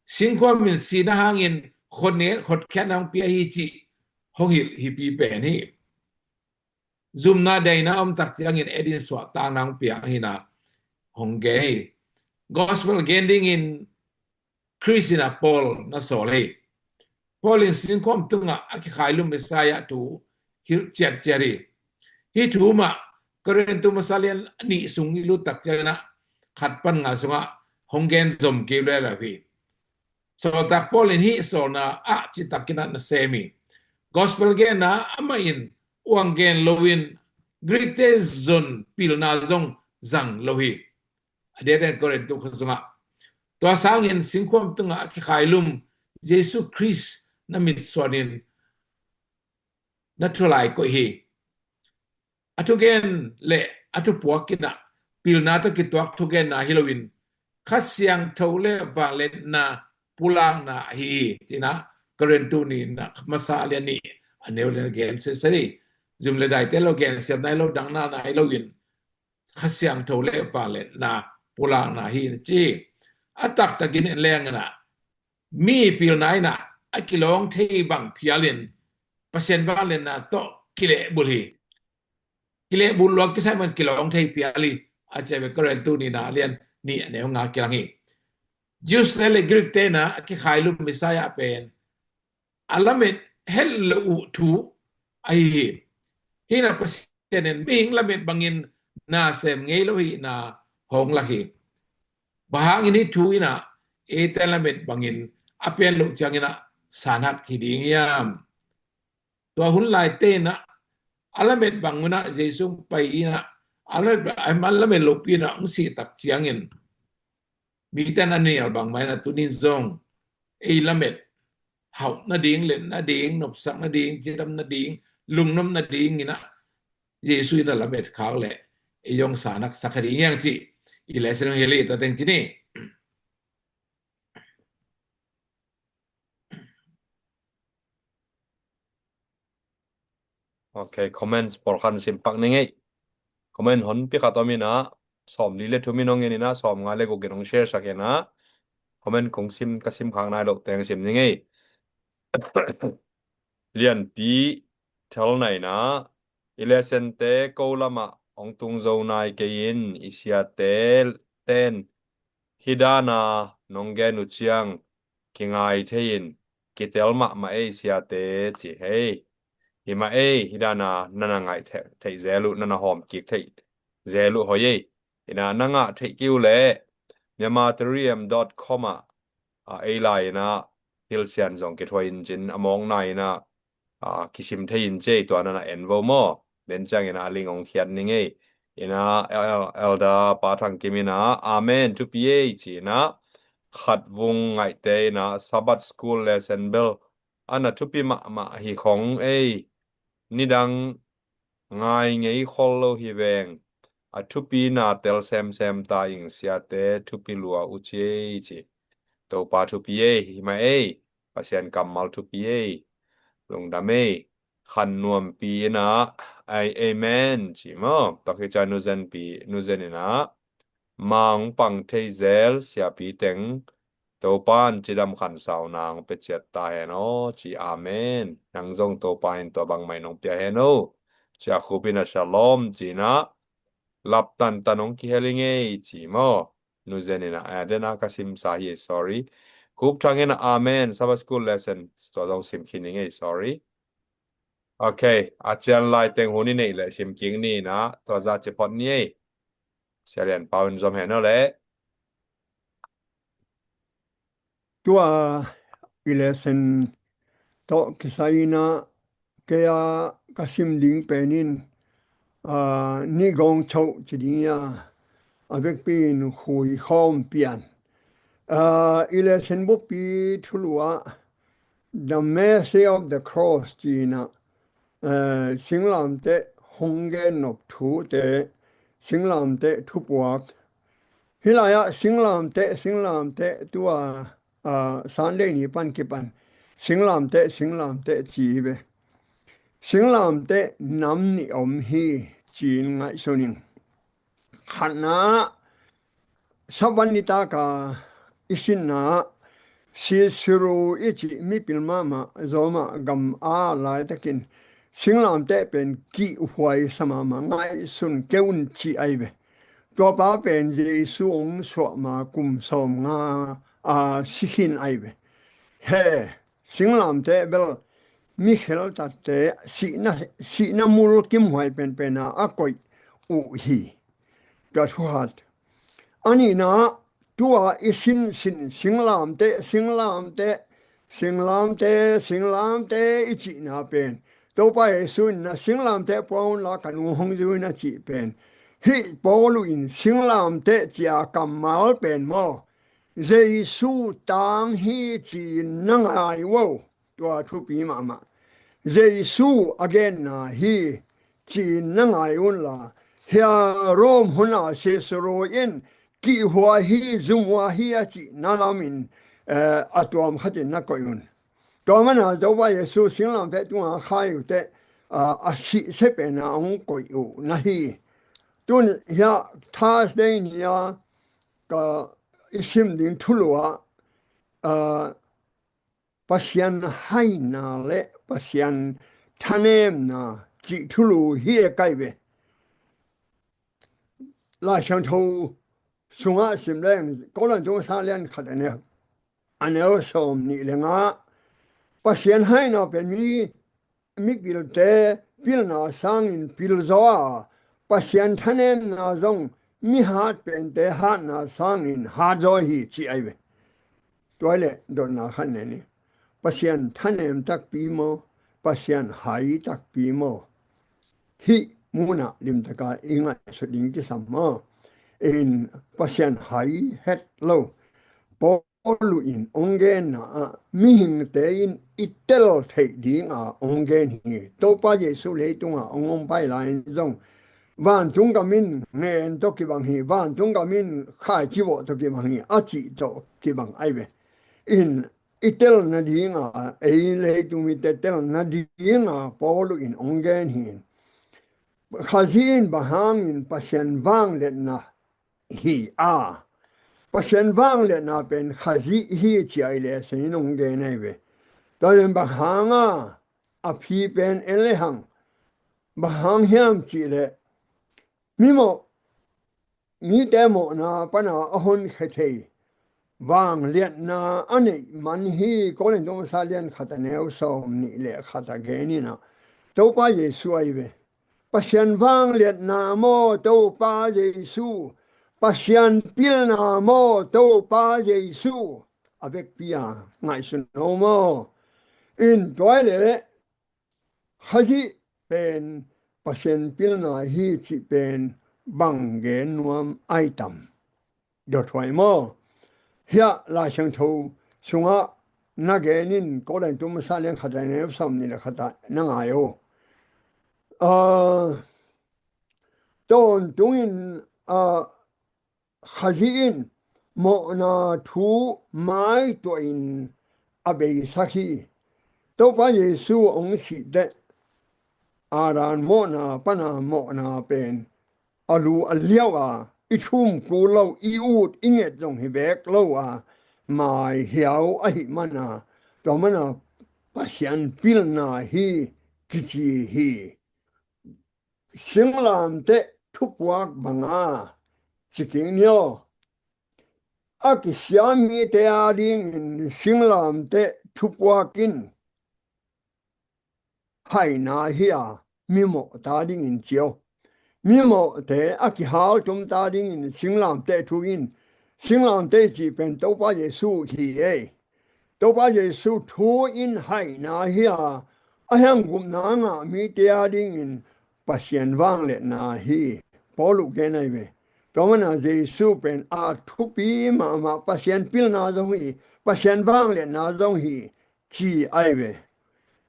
singkhuam in sihna hangin khotne, khotkhiatna hong pia hi cih hong hilh hipi pen hi. Zumna daina om tak ciangin et in suahtakna hong piang hi na hong gen hi. Gospel gen dingin Khrist in ah Paul na sawl hi. Paul in singkhuam tungah a kikhailum Messiah thu hilh ciatciat hi. Hih thu mah Korintu masa lian nih sung i lut tak ciangin ah khat pan nga sungah hong gen zom kei lua lo hi. Sawltak Paul in hih sawlna ah citakin ah na sem hi. Gospel genna amah in uang gen loin Greek te zon pilna zong zang lo hi. A diakdiakin Korintu khua sungah, tua sangin singkhuam tungah a kikhailum Jesu Khrist na mitsuanin na thulai koih hi. A thugen le a thupuak in ah pilna tawh kituak thugenna hi loin Kha Siangtho le vangliatna pulakna ahi hi, ci-in ah Korintu ni na masa a lian nih a neu le na gen sese hi. Zum le daite lo, gensiam nai lo, dang na nai loin Kha Siangtho le vangliatna pulakna hi na ci hi. A taktakin en leng in ah mi pilna in ah a kilawng thei bang phialin Pasian vangliatna tawh kilehbulh hi. Kilehbulh lua kisai man kilawng thei phial hi, a ci a ve. Korintu nihna lian nih a neu nga kilang hi. Jews le le Greek te in ah a kikhailum Messiah pen a lamet het loh uh thu ahi hi. Hih in ah Pasian in mihing lamet bangin na sem ngei lo hihna hong lak hi. Bang hangin hih thu in ah eite lamet bangin a pian loh ciangin ah sanhak hi ding hiam? Tua hun laite in ah a lamet bang un ah Jesu pai in ah a lamet, a lamet lopi in ah hong sih tak ciangin mite in a nial bang mah in ah tuni in zong ei lamet hauh nading, let nading, nopsak nading, cidam nading, lungnop nading in ah Jesu in a lamet khak leh ei zong sanhak sak kha ding hi hang cih i lesson hong hilh hi. Tua teng ci ni. Ok, comments pawlkhat sim pak ning ei. Comment honpi khat om in ah, sawmli le thum in hong en in ah, sawmnga le guk in hong share sak in ah, comment kong sim, ka sim khak nai loh teng sim ning ei. Lianpi Thelna in ah, i lesson te ko lamah hong tung zo nai kei in, i siate ten hih dan a nong gen uh ciang kingai thei in, kitel mahmah ei siate, ci hi. Hi mah ei, hih dan a na na ngaih theih, theih zel uh, na na hawm kik theih zel uh hoih ei. In ah na ngah theih kei uh leh myanmar three M dot com ah, ah, ei lai in ah thilsiam zong kithuah in cin, a mawkna in ah, ah, kisim thei in ci ei. Tua na na en vo maw. Den ciangin ah a link hong khiat ning ei. In ah El-, Elder Pa Thang Kim in ah, Amen, thupi ei, ci in ah, Khat Vung Ngaihte in ah, Sabbath School lesson bel a na thupi mahmah hi khong ei. Nidang ngai ngei khol lo hi veng. A thupi na tel semsem ta ing siate, thupi lua uh ci ei, ci. Topa thupi ei, hi mah ei. Pasian kammal thupi ei. Lungdam ei. Khan Nuampi in ah, ai, amen, ci maw. Tua khit ciang Nu Zen pi, Nu Zen in ah, ma hong pang thei zel siapi teng Topa'n cidam khansauna hong pia ciat ta hen aw, ci. Amen. Nang zong Topa in tua bangmah in hong pia hen aw. Ci a, Khup in ah shalom, ci in ah, lap tantan hong kihel ing ei, ci maw. Nu Zen in ah, a, den a ka simsa hi, sorry. Khup Thang in ah, Amen, Sabbath School lesson, tua zong sim khin ing ei, sorry. Ok, a cian lai teng hun i neih leh sim kik ni in ah, tua zah ci phot ni ei. Sia Lian Pau in zom hen aw leh. Tua i lesson tawh kisai in ah kei a ka sim ding pen in, ah, Ni Gawng Cho ci ding hi a, a vekpi in Hui Khawm Pian. Ah, i lesson buppi thulu ah The Mercy of the Cross ci in ah, eh, singlamteh hong gennop thute, singlamteh thupuak. Hih lai ah singlamteh, singlamteh, tua, ah, Sunday ni pan kipan singlamteh, singlamteh ci hi ve. Singlamteh nam nih om hi, ci-in ngaihsun ing. Khatna, Sabbath nitak a i sinna, Cicero i cih mipil mahmah, Roma gam a laitakin singlamteh pen kihhuai sa mahmah, ngaihsun kei un, ci ahi ve. Tuapa pen Jesu hong suah ma kum sawmnga a si khin ahi ve. He, singlamteh bel mi kheltatte sihna, sihna mul kimhuai penpen a a koih uh hi. Tua thuhat. A nihna, tua i sinsin singlamteh, singlamteh, singlamteh, singlamteh i cihna pen Topa Jesu in na singlamteh pua unla ka nu hong zui na cih pen, hih Paulu in singlamteh cia kammal pen maw, Jesu tang hi ci-in na ngai uh aw. Tua thupi mahmah. Jesu a genna hi ci-in na ngai unla, hia Rome huna Caesarea in kihhuai hi, zumhuai hi a cihna lamin, eh, a tuam khatin na koih un. Tua mana Topa Jesu singlamteh tunga khai uhteh, ah, a sihsia pena hong koih uh na hi. Tun hia Thursday ni-a ka i sim ding thulu ah, ah, Pasian haina le Pasian thanemna cih thulu hi e kai ve. Lai Siangtho sungah sim leng, Korin tung sang lian khat a neu, a neu sawm nih le nga. Pasian haina pen mi mipilte pilna sangin pilzaw a, Pasian thanemna zong mihat pente hatna sangin hatzaw hi ci ai ve. Tua le dotna khat ne ni. Pasian thanem takpi maw, Pasian hai takpi maw? Hih munah limtaka i ngaihsut ding kisam maw? In Pasian hai het lo. Paul Paulu in hong genna ah mihingte in i tel theih dinga hong gen hi. Topa Jesu leitunga hong om pai lai in zong vantung gam in ngen tawh kibang hi, vantung gam in khaici vawh tawh kibang hi a cih tawh kibang ai ve. In i telna dinga, ei leitung mite telna dinga Paulu in hong gen hi. Khazih in bang hangin Pasian vangliatna hi a, Pasian vangliatna pen Khazih hi ci ai le, Pasian in hong gen ai ve. Tua pen bang hanga a phi pen en le hang, bang hang hiam cih le, mimawh, mite mawhna pana a honkhia thei vangliatna a neih man hi. Korin tung sang lian khat a neu sawm nih le khat a gen in a, Topa Jesu ai ve. Pasian vangliatna maw, Topa Jesu? Pasian pilna maw, Topa Jesu? A vekpi a ngaihsun no maw? In tua le Khazih pen Pasian pilna hi cih pen bang gen nuam ai tam? Dothuai maw? Hiah Lai Siangtho sungah na gen in, Korin tung sang lian khat a neu sawm nih le khat ah na ngai aw. Ah, tawntungin, ah, Khazih in mawhna thu maituahin a beisak hi. Topa Jesu hong sih teh Adam mawhna pana mawhna pen a lu a liau a, i thum kul lo, i ut i nget zong hi bek lo a, mai hiau ahih mana, tua mana Pasian pilna hi kici hi. Singlamteh thupuak banga ci kik ni aw. A kisia mite adingin singlamteh thupuak in haina hi a, mimawh ta dingin ci aw. Mimawhte a kihaltum ta dingin singlamteh thu in, singlamteh cih pen Topa Jesu hi ei. Topa Jesu thu in haina hi a, a hiang gupna ngah mite adingin Pasian vangliatna hi. Paulu gen ai ve. Tua mana Jesu pen a thupi mahmah, Pasian pilna zong hi, Pasian vangliatna zong hi ci ai ve.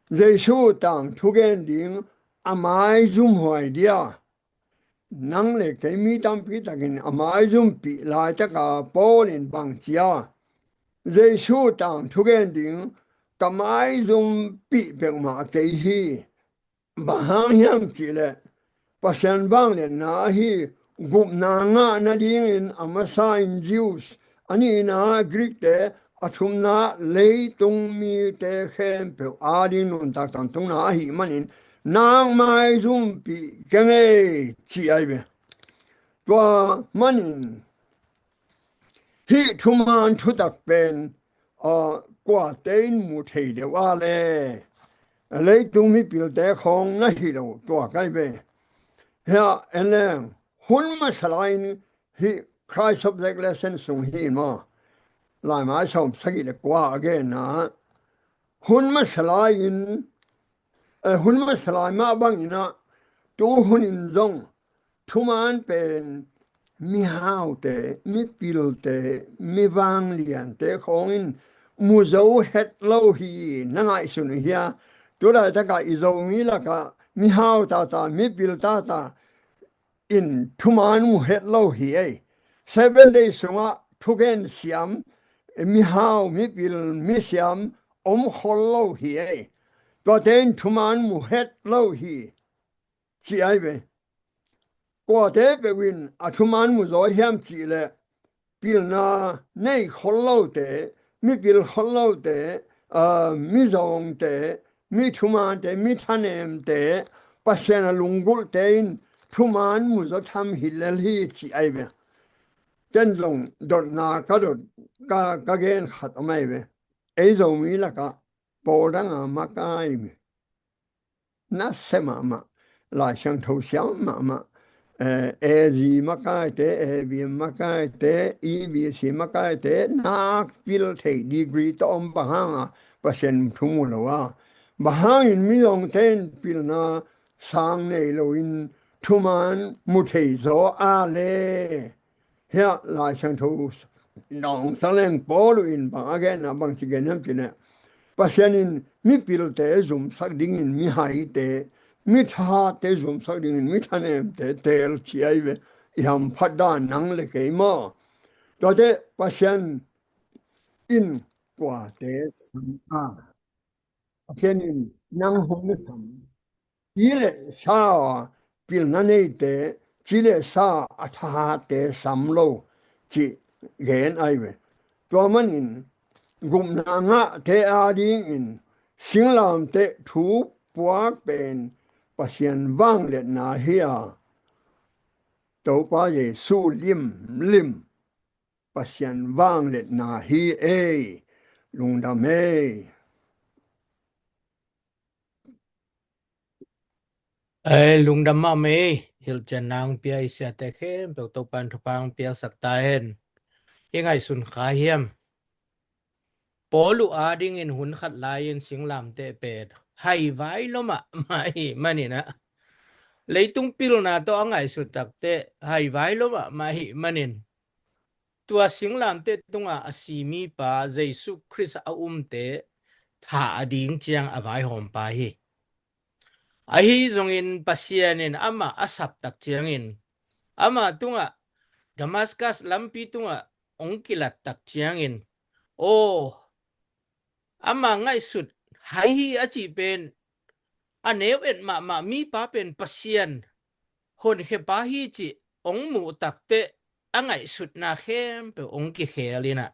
Jesu tangthu gen ding a maizumhuai dia, nang le kei mi tampi takin a maizumpih laitaka Paul in bang cia, Jesu tangthu gen ding ka maizumpih peuhmah kei hi. Bang hang hiam cihleh Pasian vangliatna ahi gupna ngah nadingin a masa in Jews, a nihna Greek te, a thumna leitung mite khempeuh ading nuntak tangtungna ahih manin nang maizumpih keng ei ci ai ve. Tua manin hih thuman thutak pen, ah, kuate in mu thei deuh a le, leitung mipilte khawng na hi lo tua kai ve. Hiah en leng hun masa lai-in hih Christ Object Lesson sung hi maw, laimai sawm sagih le kua a genna, hun masa lai-in, eh, hun masa lai mah bangin ah, tu hunin zong thuman pen mihaute, mipilte, mivangliante khawngin mu zo het lo hi, na ngaihsun uh hia? Tu laitakah i Zomi lakah mihau tata, mipil tata in thuman mu het lo hi ei. Seven Day sungah thugen siam, mihau, mipil, misiam om khol lo hi ei. Tuate in thuman mu het lo hi, ci ai ve. Kuate peuh in a thuman mu zaw hiam cih leh, pilna nei khol lote, mipil khol lote, aa, mizawngte, mithumante, mithanemte, Pasian a lunggulhte in thuman mu zaw tham hi lel hi, ci ai ve. Ken zong dotna ka dot, ka, ka gen khat om ai ve. Ei Zomi lakah pawl danga makai mi, nasia mahmah, Lai Siangtho siam mahmah, eh, A Z makaite, A B M makaite, E B C makaite, nakpil thei degree tawh om, bang hanga Pasian thu mu lo a, bang hangin mizawngte in pilna sang nei loin thuman mu thei zaw a le? Hiah Lai Siangtho nawngsak leng Paul in bang a genna bangci gen hiam cih leh, Pasian in mipilte zumsak dingin mihaite, mithahatte zumsak dingin mithanemte teel, ci ai ve. I hamphat dan nang le kei maw? Tuate Pasian in kuate sam a? Pasian in nang hong na sam. Ci le sa a pilna neite, ci le sa a thahatte sam lo, cih gen ai ve. Tua manin gupna ngahte adingin singlamteh thu puak pen Pasian vangliatna hi a, Topa Jesu limlim Pasian vangliatna hi ei. Lungdam ei. Ei, lungdam mahmah ei. Hilhcian nang pia i siate khempeuh Topan thupha hong piaksak ta hen. I ngaihsun kha hiam? Paulu adingin hun khat lai-in singlamteh pen haivai lua mahmah ahih manin ah, leitung pilna tawh a ngaihsut takteh haivai lua mahmah ahih manin, tua singlamteh tunga a si mipa Jesu Khrist a umte tha a ding ciang a vaihawmpa hi. Ahi zongin Pasian in amah a saptak ciangin, amah tungah, Damascus lampi tungah hong kilattak ciangin, aw, ama ngaihsut hai hi a cih pen, a neu et mahmah mipa pen Pasian honkhiapa hi cih hong muh takteh a ngaihsutna khempeuh hong kikhel in ah,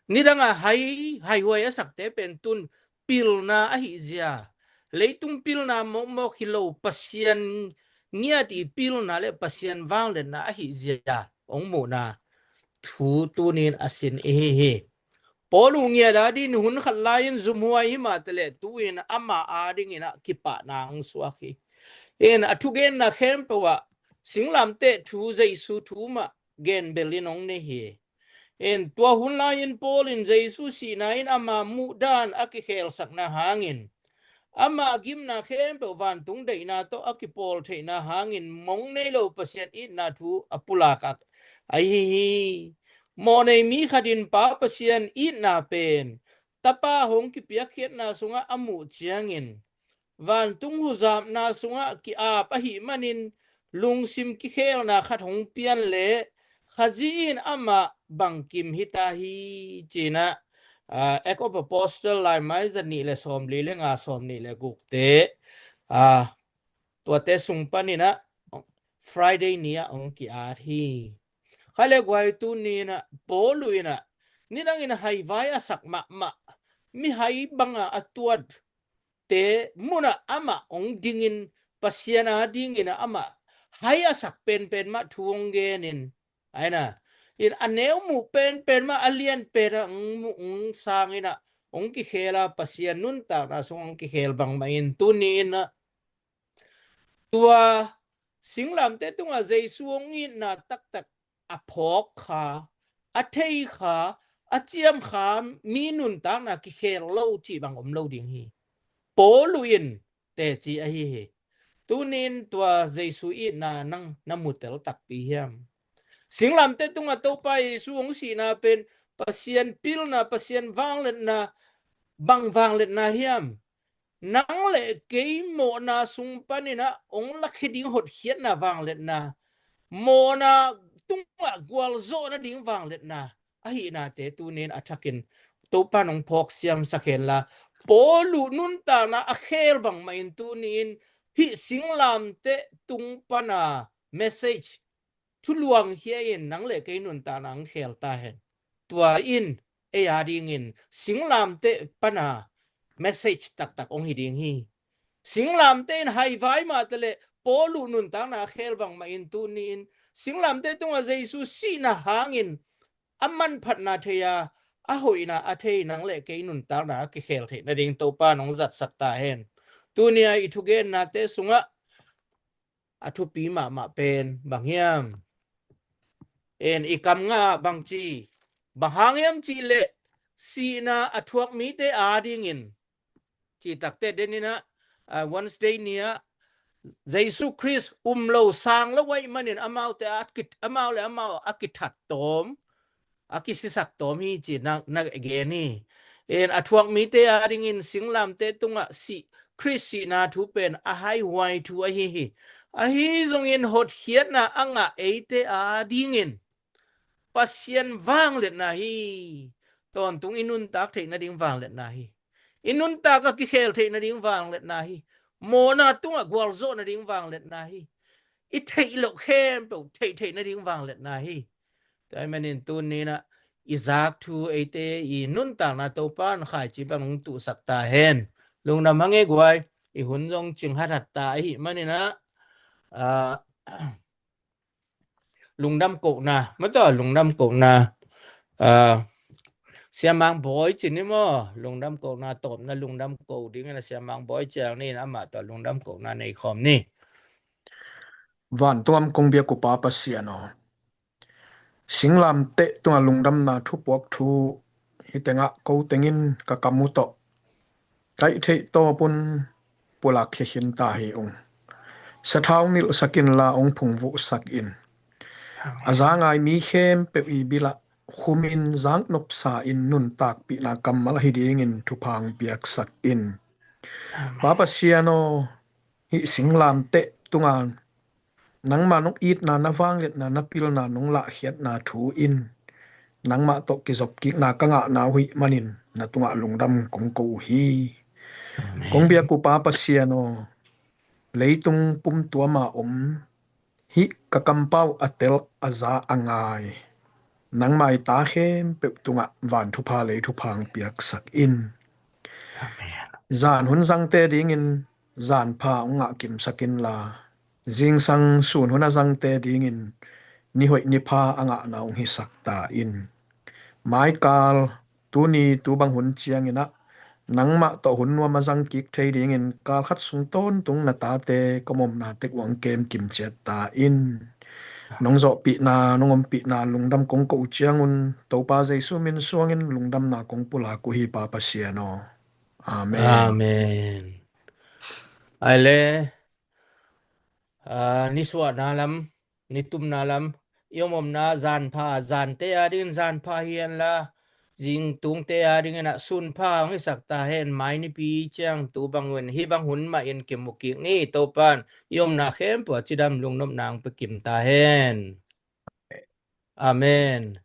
nidangah hai, haihuai a sakte pen tun pilna ahih zia, leitung pilna mawkmawk hi lo, Pasian ngiat i pilna le Pasian vangliatna ahih zia hong muhna thu tunin a sin i hi hi. Paulu ngiat adingin hun khat lai-in zumhuai hi mah taleh tu-in ama adingin ah kipahna hong suak hi. In a thugenna khempeuh ah singlamteh thu, Jesu thu mah genbelin hong nei hi. In tua hun lai-in Paul in Jesu sihna in ama muhdan a kikhelsakna hangin, ama gimna khempeuh vantung deihna tawh a kipawl theihna hangin mong nei lo Pasian itna thu a pulak ahi hi. Mawhnei mi khatin Pa Pasian itna pen Tapa hong kipiakkhiatna sungah a muh ciangin, vantung huzapna sungah ki-ap ahih manin lungsim kikhelna khat hong pian leh Khazih in amah bangkim hita hi, ci-in ah, ah, Act of Apostle laimai za nih le sawmli le nga, sawmnih le gukte, ah, tuate sung panin ah Friday ni-ah hong ki-at hi. Khai le guai, tuni-in ah Paulu in ah nidangin haivai a sak mahmah, mihai banga a tuat te munah amah hong dingin, Pasian adingin ah amah hai a sak penpen mah thu hong genin, ahi na, in a neu muh penpen mah a lianpen ah hong muh, hong sangin ah hong kikhel a, Pasian nuntakna sung hong kikhel bangmah in tuni-in ah tua singlamteh tungah Jesu hong itna taktak a phawk kha, a thei kha, a ciam kha mi nuntakna kikhel lo cih bang om lo ding hi. Paulu in teci ahi hi. Tunin tua Jesu itna nang na mutel takpi hiam? Singlamteh tungah Topa Jesu hong sihna pen Pasian pilna, Pasian vangliatna, bang vangliatna hiam? Nang le kei mawhna sung panin ah hong lakhia ding hotkhiatna vangliatna, mawhna tungah gualzawhna ding vangliatna ahihnate tunin a thakin Topa nong phawk siamsak henla, Paulu nuntakna a khel bangmah in tunin hih singlamteh tung pana message thuluang khia in nang le kei nuntakna ang khel ta hen. Tua in ei a dingin singlamteh pana message taktak ong hi ding hi. Singlamteh in haivai mah tale Paulu nuntakna a khel bangmah in tunin singlamteh tungah Jesu sihna hangin a manphatna thei a, a hoihna a thei nang le kei nuntakna a kikhel theih nading Topa nong zatsak ta hen. Tunia i thugennate sungah a thupi mahmah pen bang hiam? En i kam nga bang ci, bang hang hiam cih leh sihna a thuak mite a dingin, cih takte deninah, ah, Wednesday ni-ah Jesu Khrist um lo sang lo ahih manin amaute a kit, amau le amau a kithat tawm, a kisisak tawm hi ci na, na gen hi. En a thuak mite a dingin singlamteh tungah sih, Khrist sihna thu pen a haihuai thu ahi hi. Ahi zongin hotkhiatna a ngah eite a dingin Pasian vangliatna hi. Tawntung i nuntak theih nading vangliatna hi. I nuntak a kikhel theih nading vangliatna hi. Mawhna tungah gualzawh nading vangliatna hi. I theih loh khempeuh theih theih nading vangliatna hi. Tua ahih manin tuni-in ah i zak thu eite i nuntakna Topa in khaici bang hong tuhsak ta hen. Lungdam hang e guai, i hun zong cing hathat ta ahih manin ah, ah, lungdam kohna, mataw, lungdam kohna. Ah, Siamang Bawi ci ni maw, lungdam kohna tawpna lungdam koh dingin a Siamang Bawi ciang ni in amah tawh lungdam kohna nei khawm ni. Vantung a om kong biak uh Pa Pasian aw, singlamteh tungah lungdamna thupuak thu hih tengah ko tengin ka kam uh tawh kaih theih tawpin pulak khia khin ta hi ung. Sathau nilhsak inla hong phungvuhsak in. A za ngai mi khempeuh i bil ah khumin zaknopsa in nuntakpihna kammal ahi dingin thupha hong piaksak in. Pa Pasian aw, hih singlamteh tungah nangmah nong itna, na vangliatna, na pilna nong lahkhiatna thu in nangmah tawh kizopkikna ka ngahna uh ahih manin na tungah lungdam kong ko uh hi. Kong biak uh Pa Pasian aw, leitung pumtuam a om hih ka kampau a tel a za a ngai nangmah i ta khempeuh tungah van thupha lei thupha hong piaksak in. Zan hun zangte dingin zanpha hong ngah kimsak inla, zingsang sun hun a zangte dingin nihoih nipha a ngahna hong hisak ta in. Maikal tuni tu bang hun ciangin ah nangmah tawh hun nuam a zang kik thei dingin kal khat sung tawntung na tate ka omna tek uang kem kim ciat ta in. Nong zawhpihna, nong ompihna lungdam kong ko uh ciangun Topa Jesu min suangin lungdamna kong pulak uh hi Pa Pasian aw. Amen. Amen. Ai le, ah, nisuahna lam, nitumna lam, i om omna zanpha, zante a dingin zanpha hi henla, zingtungte a dingin ah sunpha hong hisak ta hen. Mai nipi ciang tu bang un, hih bang hun mah in kimu kik ni. Topan i omna khempeuh ah cidam lungnopna hong pia kim ta hen. Amen.